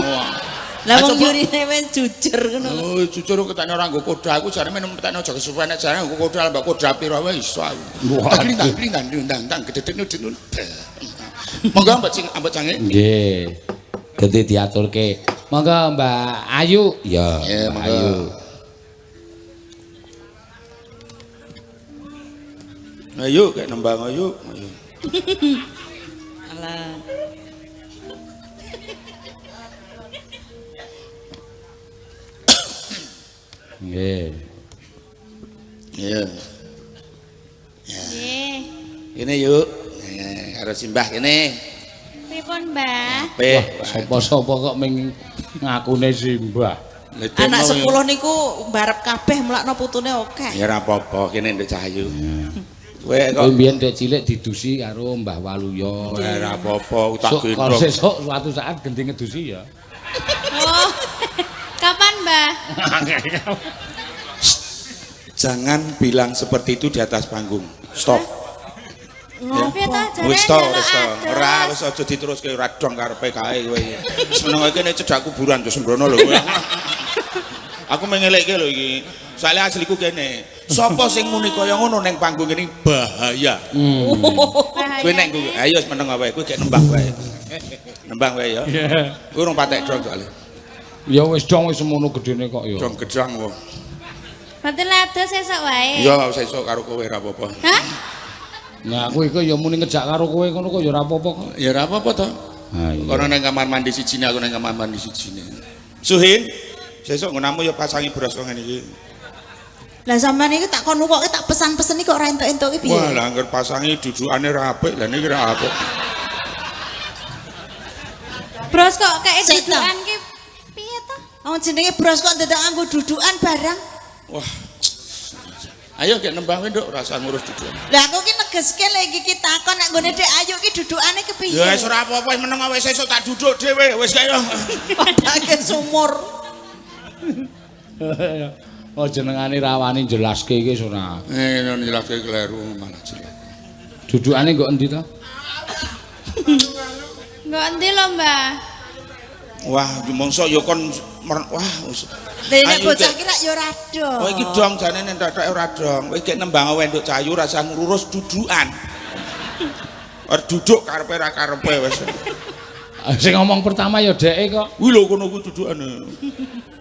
Lah wong yurine wis jujur ngono. Oh, jujur ketane ora nggo koda aku jare men metane aja kesuwen nek jare nggo koda mbak koda piro wae iso aku. Tang tang tang tang gedhe nudun. Monggo mbak sing ambek cange. Nggih. Ganti diaturke. Monggo Mbak Ayu. Ya, Mbak Ayu. Ayo kayak nembang ayo. Ayo. Alah. Nggih. Iya. Nggih. Ini yuk. Karo simbah kene. Pripun, Mbah? Wah, sapa-sapa kok ming ngakune simbah. Anak 10 niku mbarep kabeh mlakno putune akeh. Ya ora apa-apa, kene nduk Cahayu. Kowe kok mbiyen dek cilik didusi karo Mbah Waluyo. Ora apa-apa, tak gendong. Sesuk suatu saat ganti ngedusi ya. Oh. Kapan, Mbah? Jangan bilang seperti itu di atas panggung. Stop. Ngopi ta jare? Wis to, wis to. Ora wis aja diteruske ora dong karepe kae kowe iki. Seneng kene cedhak kuburan aja sembrono lho kowe. Aku mengelekke lho iki. Soale asliku kene. Sapa sing muni kaya ngono ning panggung ini bahaya. Kowe nek ayo wis meneng wae, kowe gek nembang wae. Nembang wae ya. Kowe urung patek dong soalé. Ya wis dong wis semono gedene kok ya. Dong gedang wong. Berarti lado sesuk wae. Ya sesuk karo kowe ora apa-apa. Hah? Nah, aku iku ya muni ngejak karo kowe ngono kok ya ora apa-apa kok. Ya ora apa-apa to. Ha iya. Kono nang kamar mandi sijine aku nang kamar mandi sijine. Suhin, sesuk nggonamu ya pasangi beras kok ngene iki. Lah sampean iki tak kon nukoke tak pesan-pesen iki kok ora entuk-entuk iki piye? Wah, lah angger pasangi dudukane ora apik, lah niki ora apik. Bros kok kayak dudukan ki piye to? Wong jenenge bros kok dadak nganggo dudukan barang. Wah. Ayo gek nembang kowe nduk, rasa ngurus dudukan. Lah aku ki negeske lek iki takon nek nggone Dek Ayu ki dudukane kepiye? Ya wis ora apa-apa, meneng wis sesuk tak duduk dhewe, wis kaya padake sumur. Oh jenengane rawani jelaske iki wis ora. Ngono jelaske kleru malah jelek. Dudukane nggo endi to? Nggo endi lho, Mbah? Wah, mongso ya kon wah wis. Lha nek bocah ki rak ya ora dong. Oh iki dong jane nek tok ora dong. Kowe gek nembang wae nduk Cayu rasa ngurus dudukan. Ora duduk karepe ora karepe wis. Sing ngomong pertama ya dheke kok. Kuwi lho kono kuwi dudukane.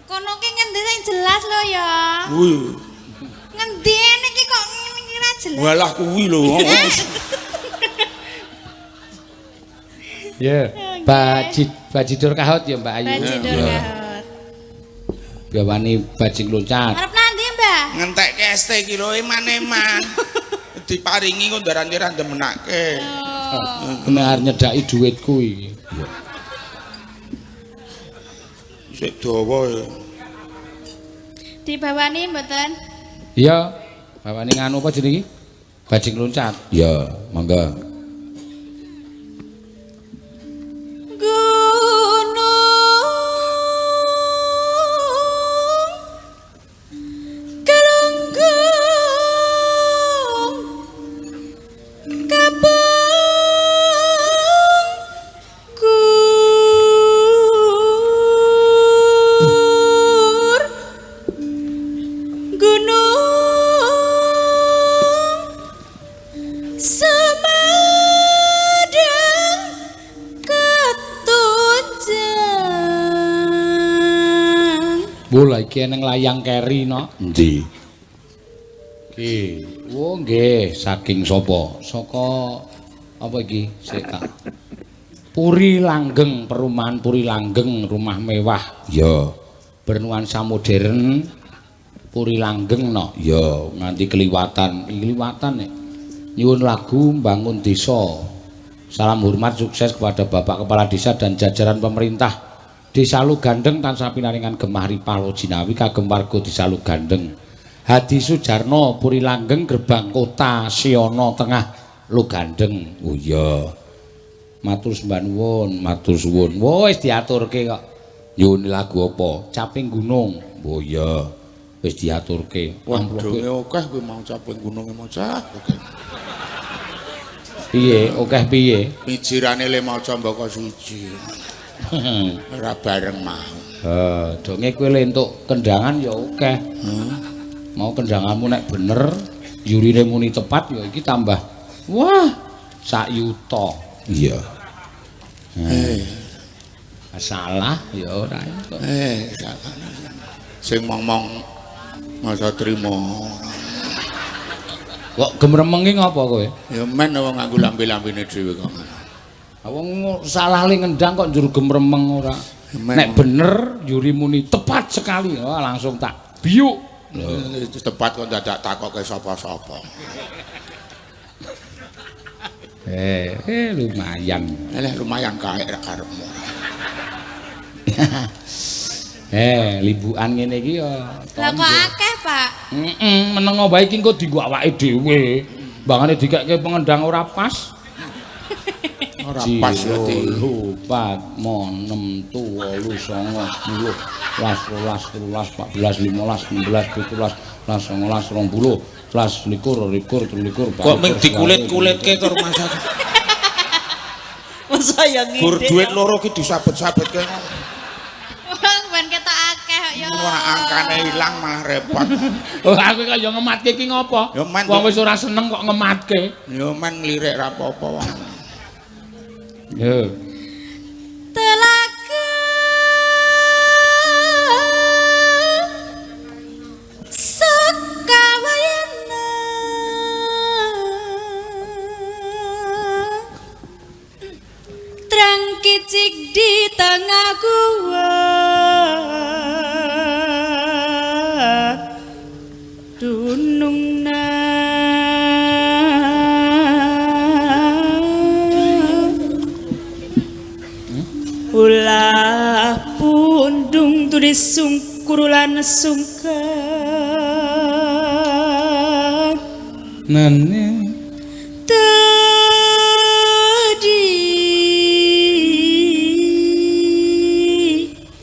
Kono ki ngendi sing jelas lho ya. Kuwi. Ngendi niki kok ngene iki ora jelas. Walah kuwi lho. Ya, Bajidur Kahut ya Mbak Ayu. Bajidur Kahut. Gawani bajing loncat. Arep nandi, Mbah? Ngentekke ST iki lho eman-eman. Diparingi kok ndarane ra ndemenake. Oh. Nek arep nyedaki dhuwitku iki. Sik dawa ya. Dibawani mboten? Iya, bawani nganu apa jenenge iki? Bajing loncat. Ya, monggo. Gunung Kelunggung Kapung Kur Gunung Semadang Ketunjang. Bola iki eneng layang keri no. Endi? Iki. Oh nggih, saking sapa? Saka apa iki? Sik tak. Puri Langgeng, perumahan Puri Langgeng, rumah mewah. Ya. Bernuansa modern. Puri Langgeng no. Ya, nganti keliwatan, keliwatan nek. Nyuwun lagu Bangun Desa. Salam hormat sukses kepada Bapak Kepala Desa dan jajaran pemerintah Desa Lugandeng tansah pinaringan gemah ripah jinawi kagem warga Desa Lugandeng. Hadi Sujarno Puri Langgeng Gerbang Kota Siono Tengah Lugandeng. Oh iya. Matur sembah nuwun, matur suwun. Wis diaturke kok. Nyuwun lagu apa? Caping Gunung. Oh iya. Wis diaturke. Wah, donge akeh kowe mau Caping Gunung maca. Piye? Akeh piye? Mijirane le maca mbaka siji. Ora bareng mau. Heeh, donge kowe le entuk kendangan ya akeh. Mau kendanganmu nek bener, yurine muni tepat ya iki tambah. Wah, sak yuta. Iya. Salah ya ora entuk. Salah. Sing ngomong masa trimo. Kok gemremengi ngapa kowe? Ya men wong nganggo lambe-lambene dhewe kok. Wong salah le ngendang kok njur gemremeng ora. Nek bener yuri muni tepat sekali, oh, langsung tak biuk. Tepat kok dadak takoke sapa-sapa. Lumayan. Eleh lumayan kae ra karepmu. Limbukan ngene iki ya. Lah kok akeh, Pak? Heeh, meneng wae iki engko dienggo awake dhewe. Mbangane dikekke pengendang ora pas. Ora pas berarti. 4, 6, 7, 8, 9, 10, 11, 12, 13, 14, 15, 16, 17, 18, 19, 20, 21, 22, 23. Kok ming dikulit-kulitke to rumah sakit. Masa ya ngene. Gur duit loro ki disabet-sabetke. Wong ben ketok akeh kok ya. Ora angkane ilang malah repot. Oh aku kok ya ngematke iki ngopo? Wong wis ora seneng kok ngematke. Ya men nglirik ra apa-apa wong. Yo. Telaga licik di tengah gua. Dunungna ulah pundung tulis sungkur lan sungkan nene tadi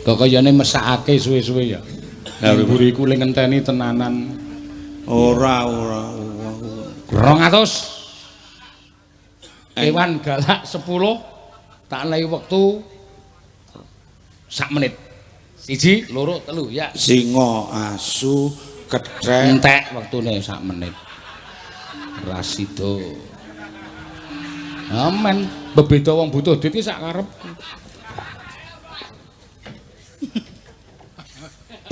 kok kayane mesakake suwe-suwe ya. Lah mburiku le ngenteni tenanan. Ora ora. 200. Kewan galak 10 tak lei wektu sak menit. 1 2 3 ya. Singa asu kethek entek wektune sak menit. Rasido. Amen, bebeda wong butuh duit iki sak karepku.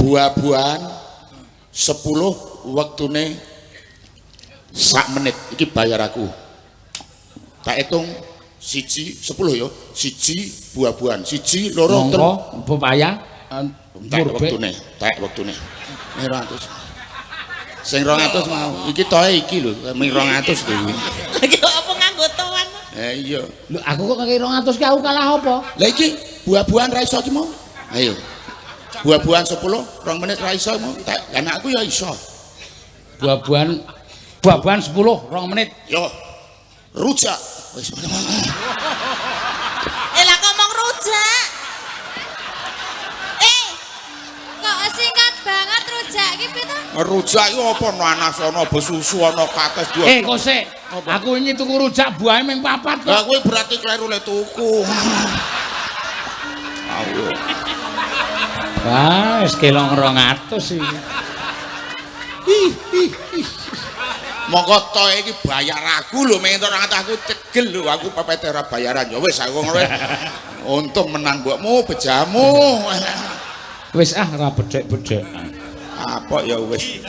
Buah-buahan 10 wektune sak menit iki bayar aku. Tak hitung 1 10 ya. 1 buah-buahan, 1 2 3 pepaya, entek wektune, entek wektune. 200. Sing 200 mau. Iki tohe iki lho, ming 200 lho iki. Lha kok apa nganggo toan? Eh iya. Lho aku kok ngekeki 200 ki aku kalah apa? Lah iki buah-buahan ra iso iki mau. Ayo. Buah-buahan 10, 2 menit ra iso mau. Lah nek aku ya iso. Buah-buahan 10, 2 menit. Yo. Rujak. Wis. Eh lah ngomong rujak. Eh. Kok singkat banget rujak iki piye to? Rujak iki apa nanas ana besusu ana kates dua. Eh kok sik. Aku wingi tuku rujak buahe ming 4 kok. Lah kowe berarti kleru le tuku. Ayo. Wah, wis kelong 200 iki. Monggo toe iki bayar aku lho, meng entuk 200 aku cegel lho, aku pepete ora bayaran. Ya wis aku ngono. Untung menang mbokmu bejamu. Wis ah ora bedhek-bedhekan. Apa ya wis.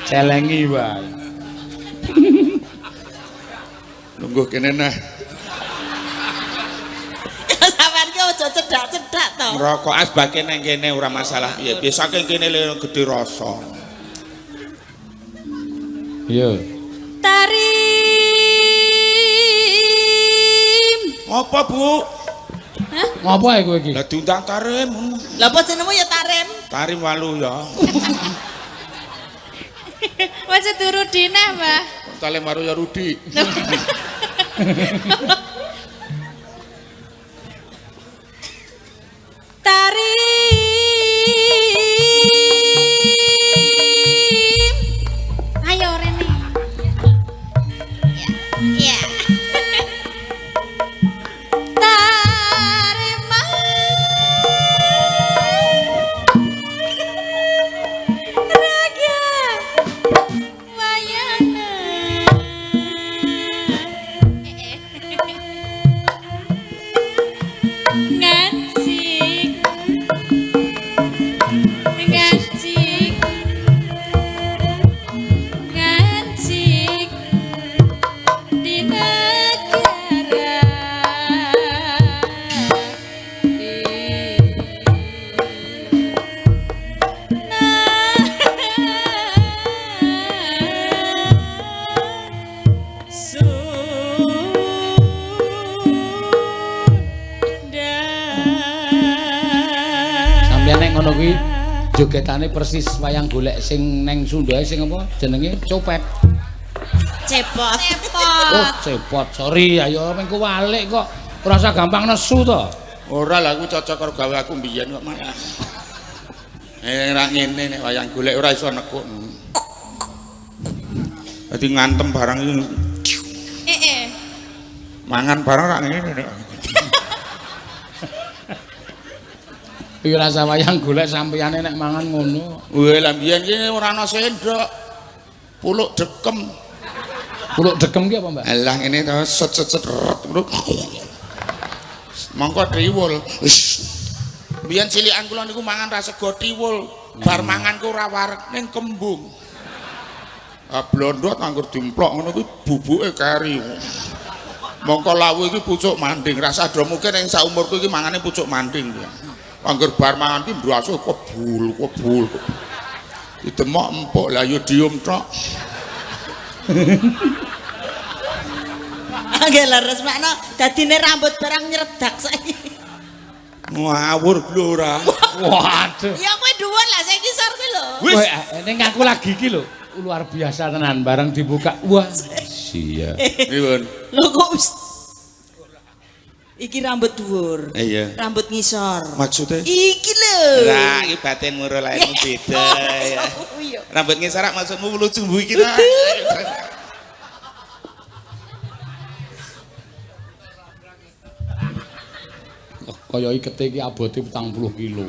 Celengi wae. Lungguh kene nah. Sampeyan ki aja cedak-cedak to. Ngrokok asbake nang kene ora masalah piye. Biasake kene le gedhe rasa. Iya. Tarim. Apa, Bu? Hah? Ngopo ae kowe iki? Lah diundang Tarim. Lah apa jenengmu ya Tarim? Tarim Walu ya. Wis turu dineh, Mbah. Tarim Walu ya Rudi. Tarim. Ayo rene. Ya. Tarim. Raga wayana. Ngancik. Ngancik. Ngancik di negara. Sampeyan nek ngono kuwi jogetane persis wayang golek sing neng Sunda sing apa jenenge copet. Cepot. Oh, cepot. Sorry, ayo meng kuwalik kok. Ora usah gampang nesu to. Ora lah aku cocok karo gawe aku mbiyen kok malah. Ra ngene nek wayang golek ora iso nekuk. Dadi ngantem barang iki. Heeh. Mangan barang ra ngene nek. Iki rasa wayang golek sampeyane nek mangan ngono. Weh lah mbiyen ki ora ana sendok. Puluk dekem. Puluk dekem ki apa, Mbak? Alah ngene to set set set. Mongko triwul. Mbiyen cilikan kula niku mangan ra sego tiwul. Bar mangan ku ora wareg ning kembung. Ah blondot anggur dimplok ngono kuwi bubuke keri. Mongko lawu iki pucuk manding, rasa do mungkin ing saumurku iki mangane pucuk manding. Angger bar mangan ki mbrasuh kebul, kebul. Didemok empuk lah yo diem tok. Nggih leres makna dadine rambut barang nyredak saiki. Ngawur lho ora. Waduh. Ya kowe dhuwur lah sing ngisor kuwi lho. Wis. Ning aku lagi iki lho. Luar biasa tenan bareng dibuka. Wah, Iya. Pripun? Lho kok wis iki rambut dhuwur. Iya. Rambut ngisor. Maksudnya? Iki lho. Lah iki batin murah lainmu beda ya. Iya. Rambut ngisor maksudmu wulu jumbu iki ta. Kaya ikete iki abote 40 kilo.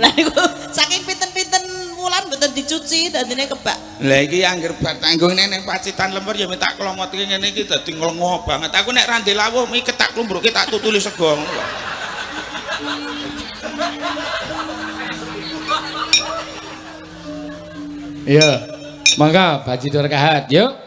Lah niku saking pinten-pinten wulan mboten dicuci dadine kebak. Lah iki angger bar tanggung ning Pacitan lemper ya minta klomot iki ngene iki dadi nglengo banget. Aku nek ra ndek lawuh miket tak klumbruke tak tutuli sego ngono lho. Iya. Mangga Bajidur Kahat, yuk.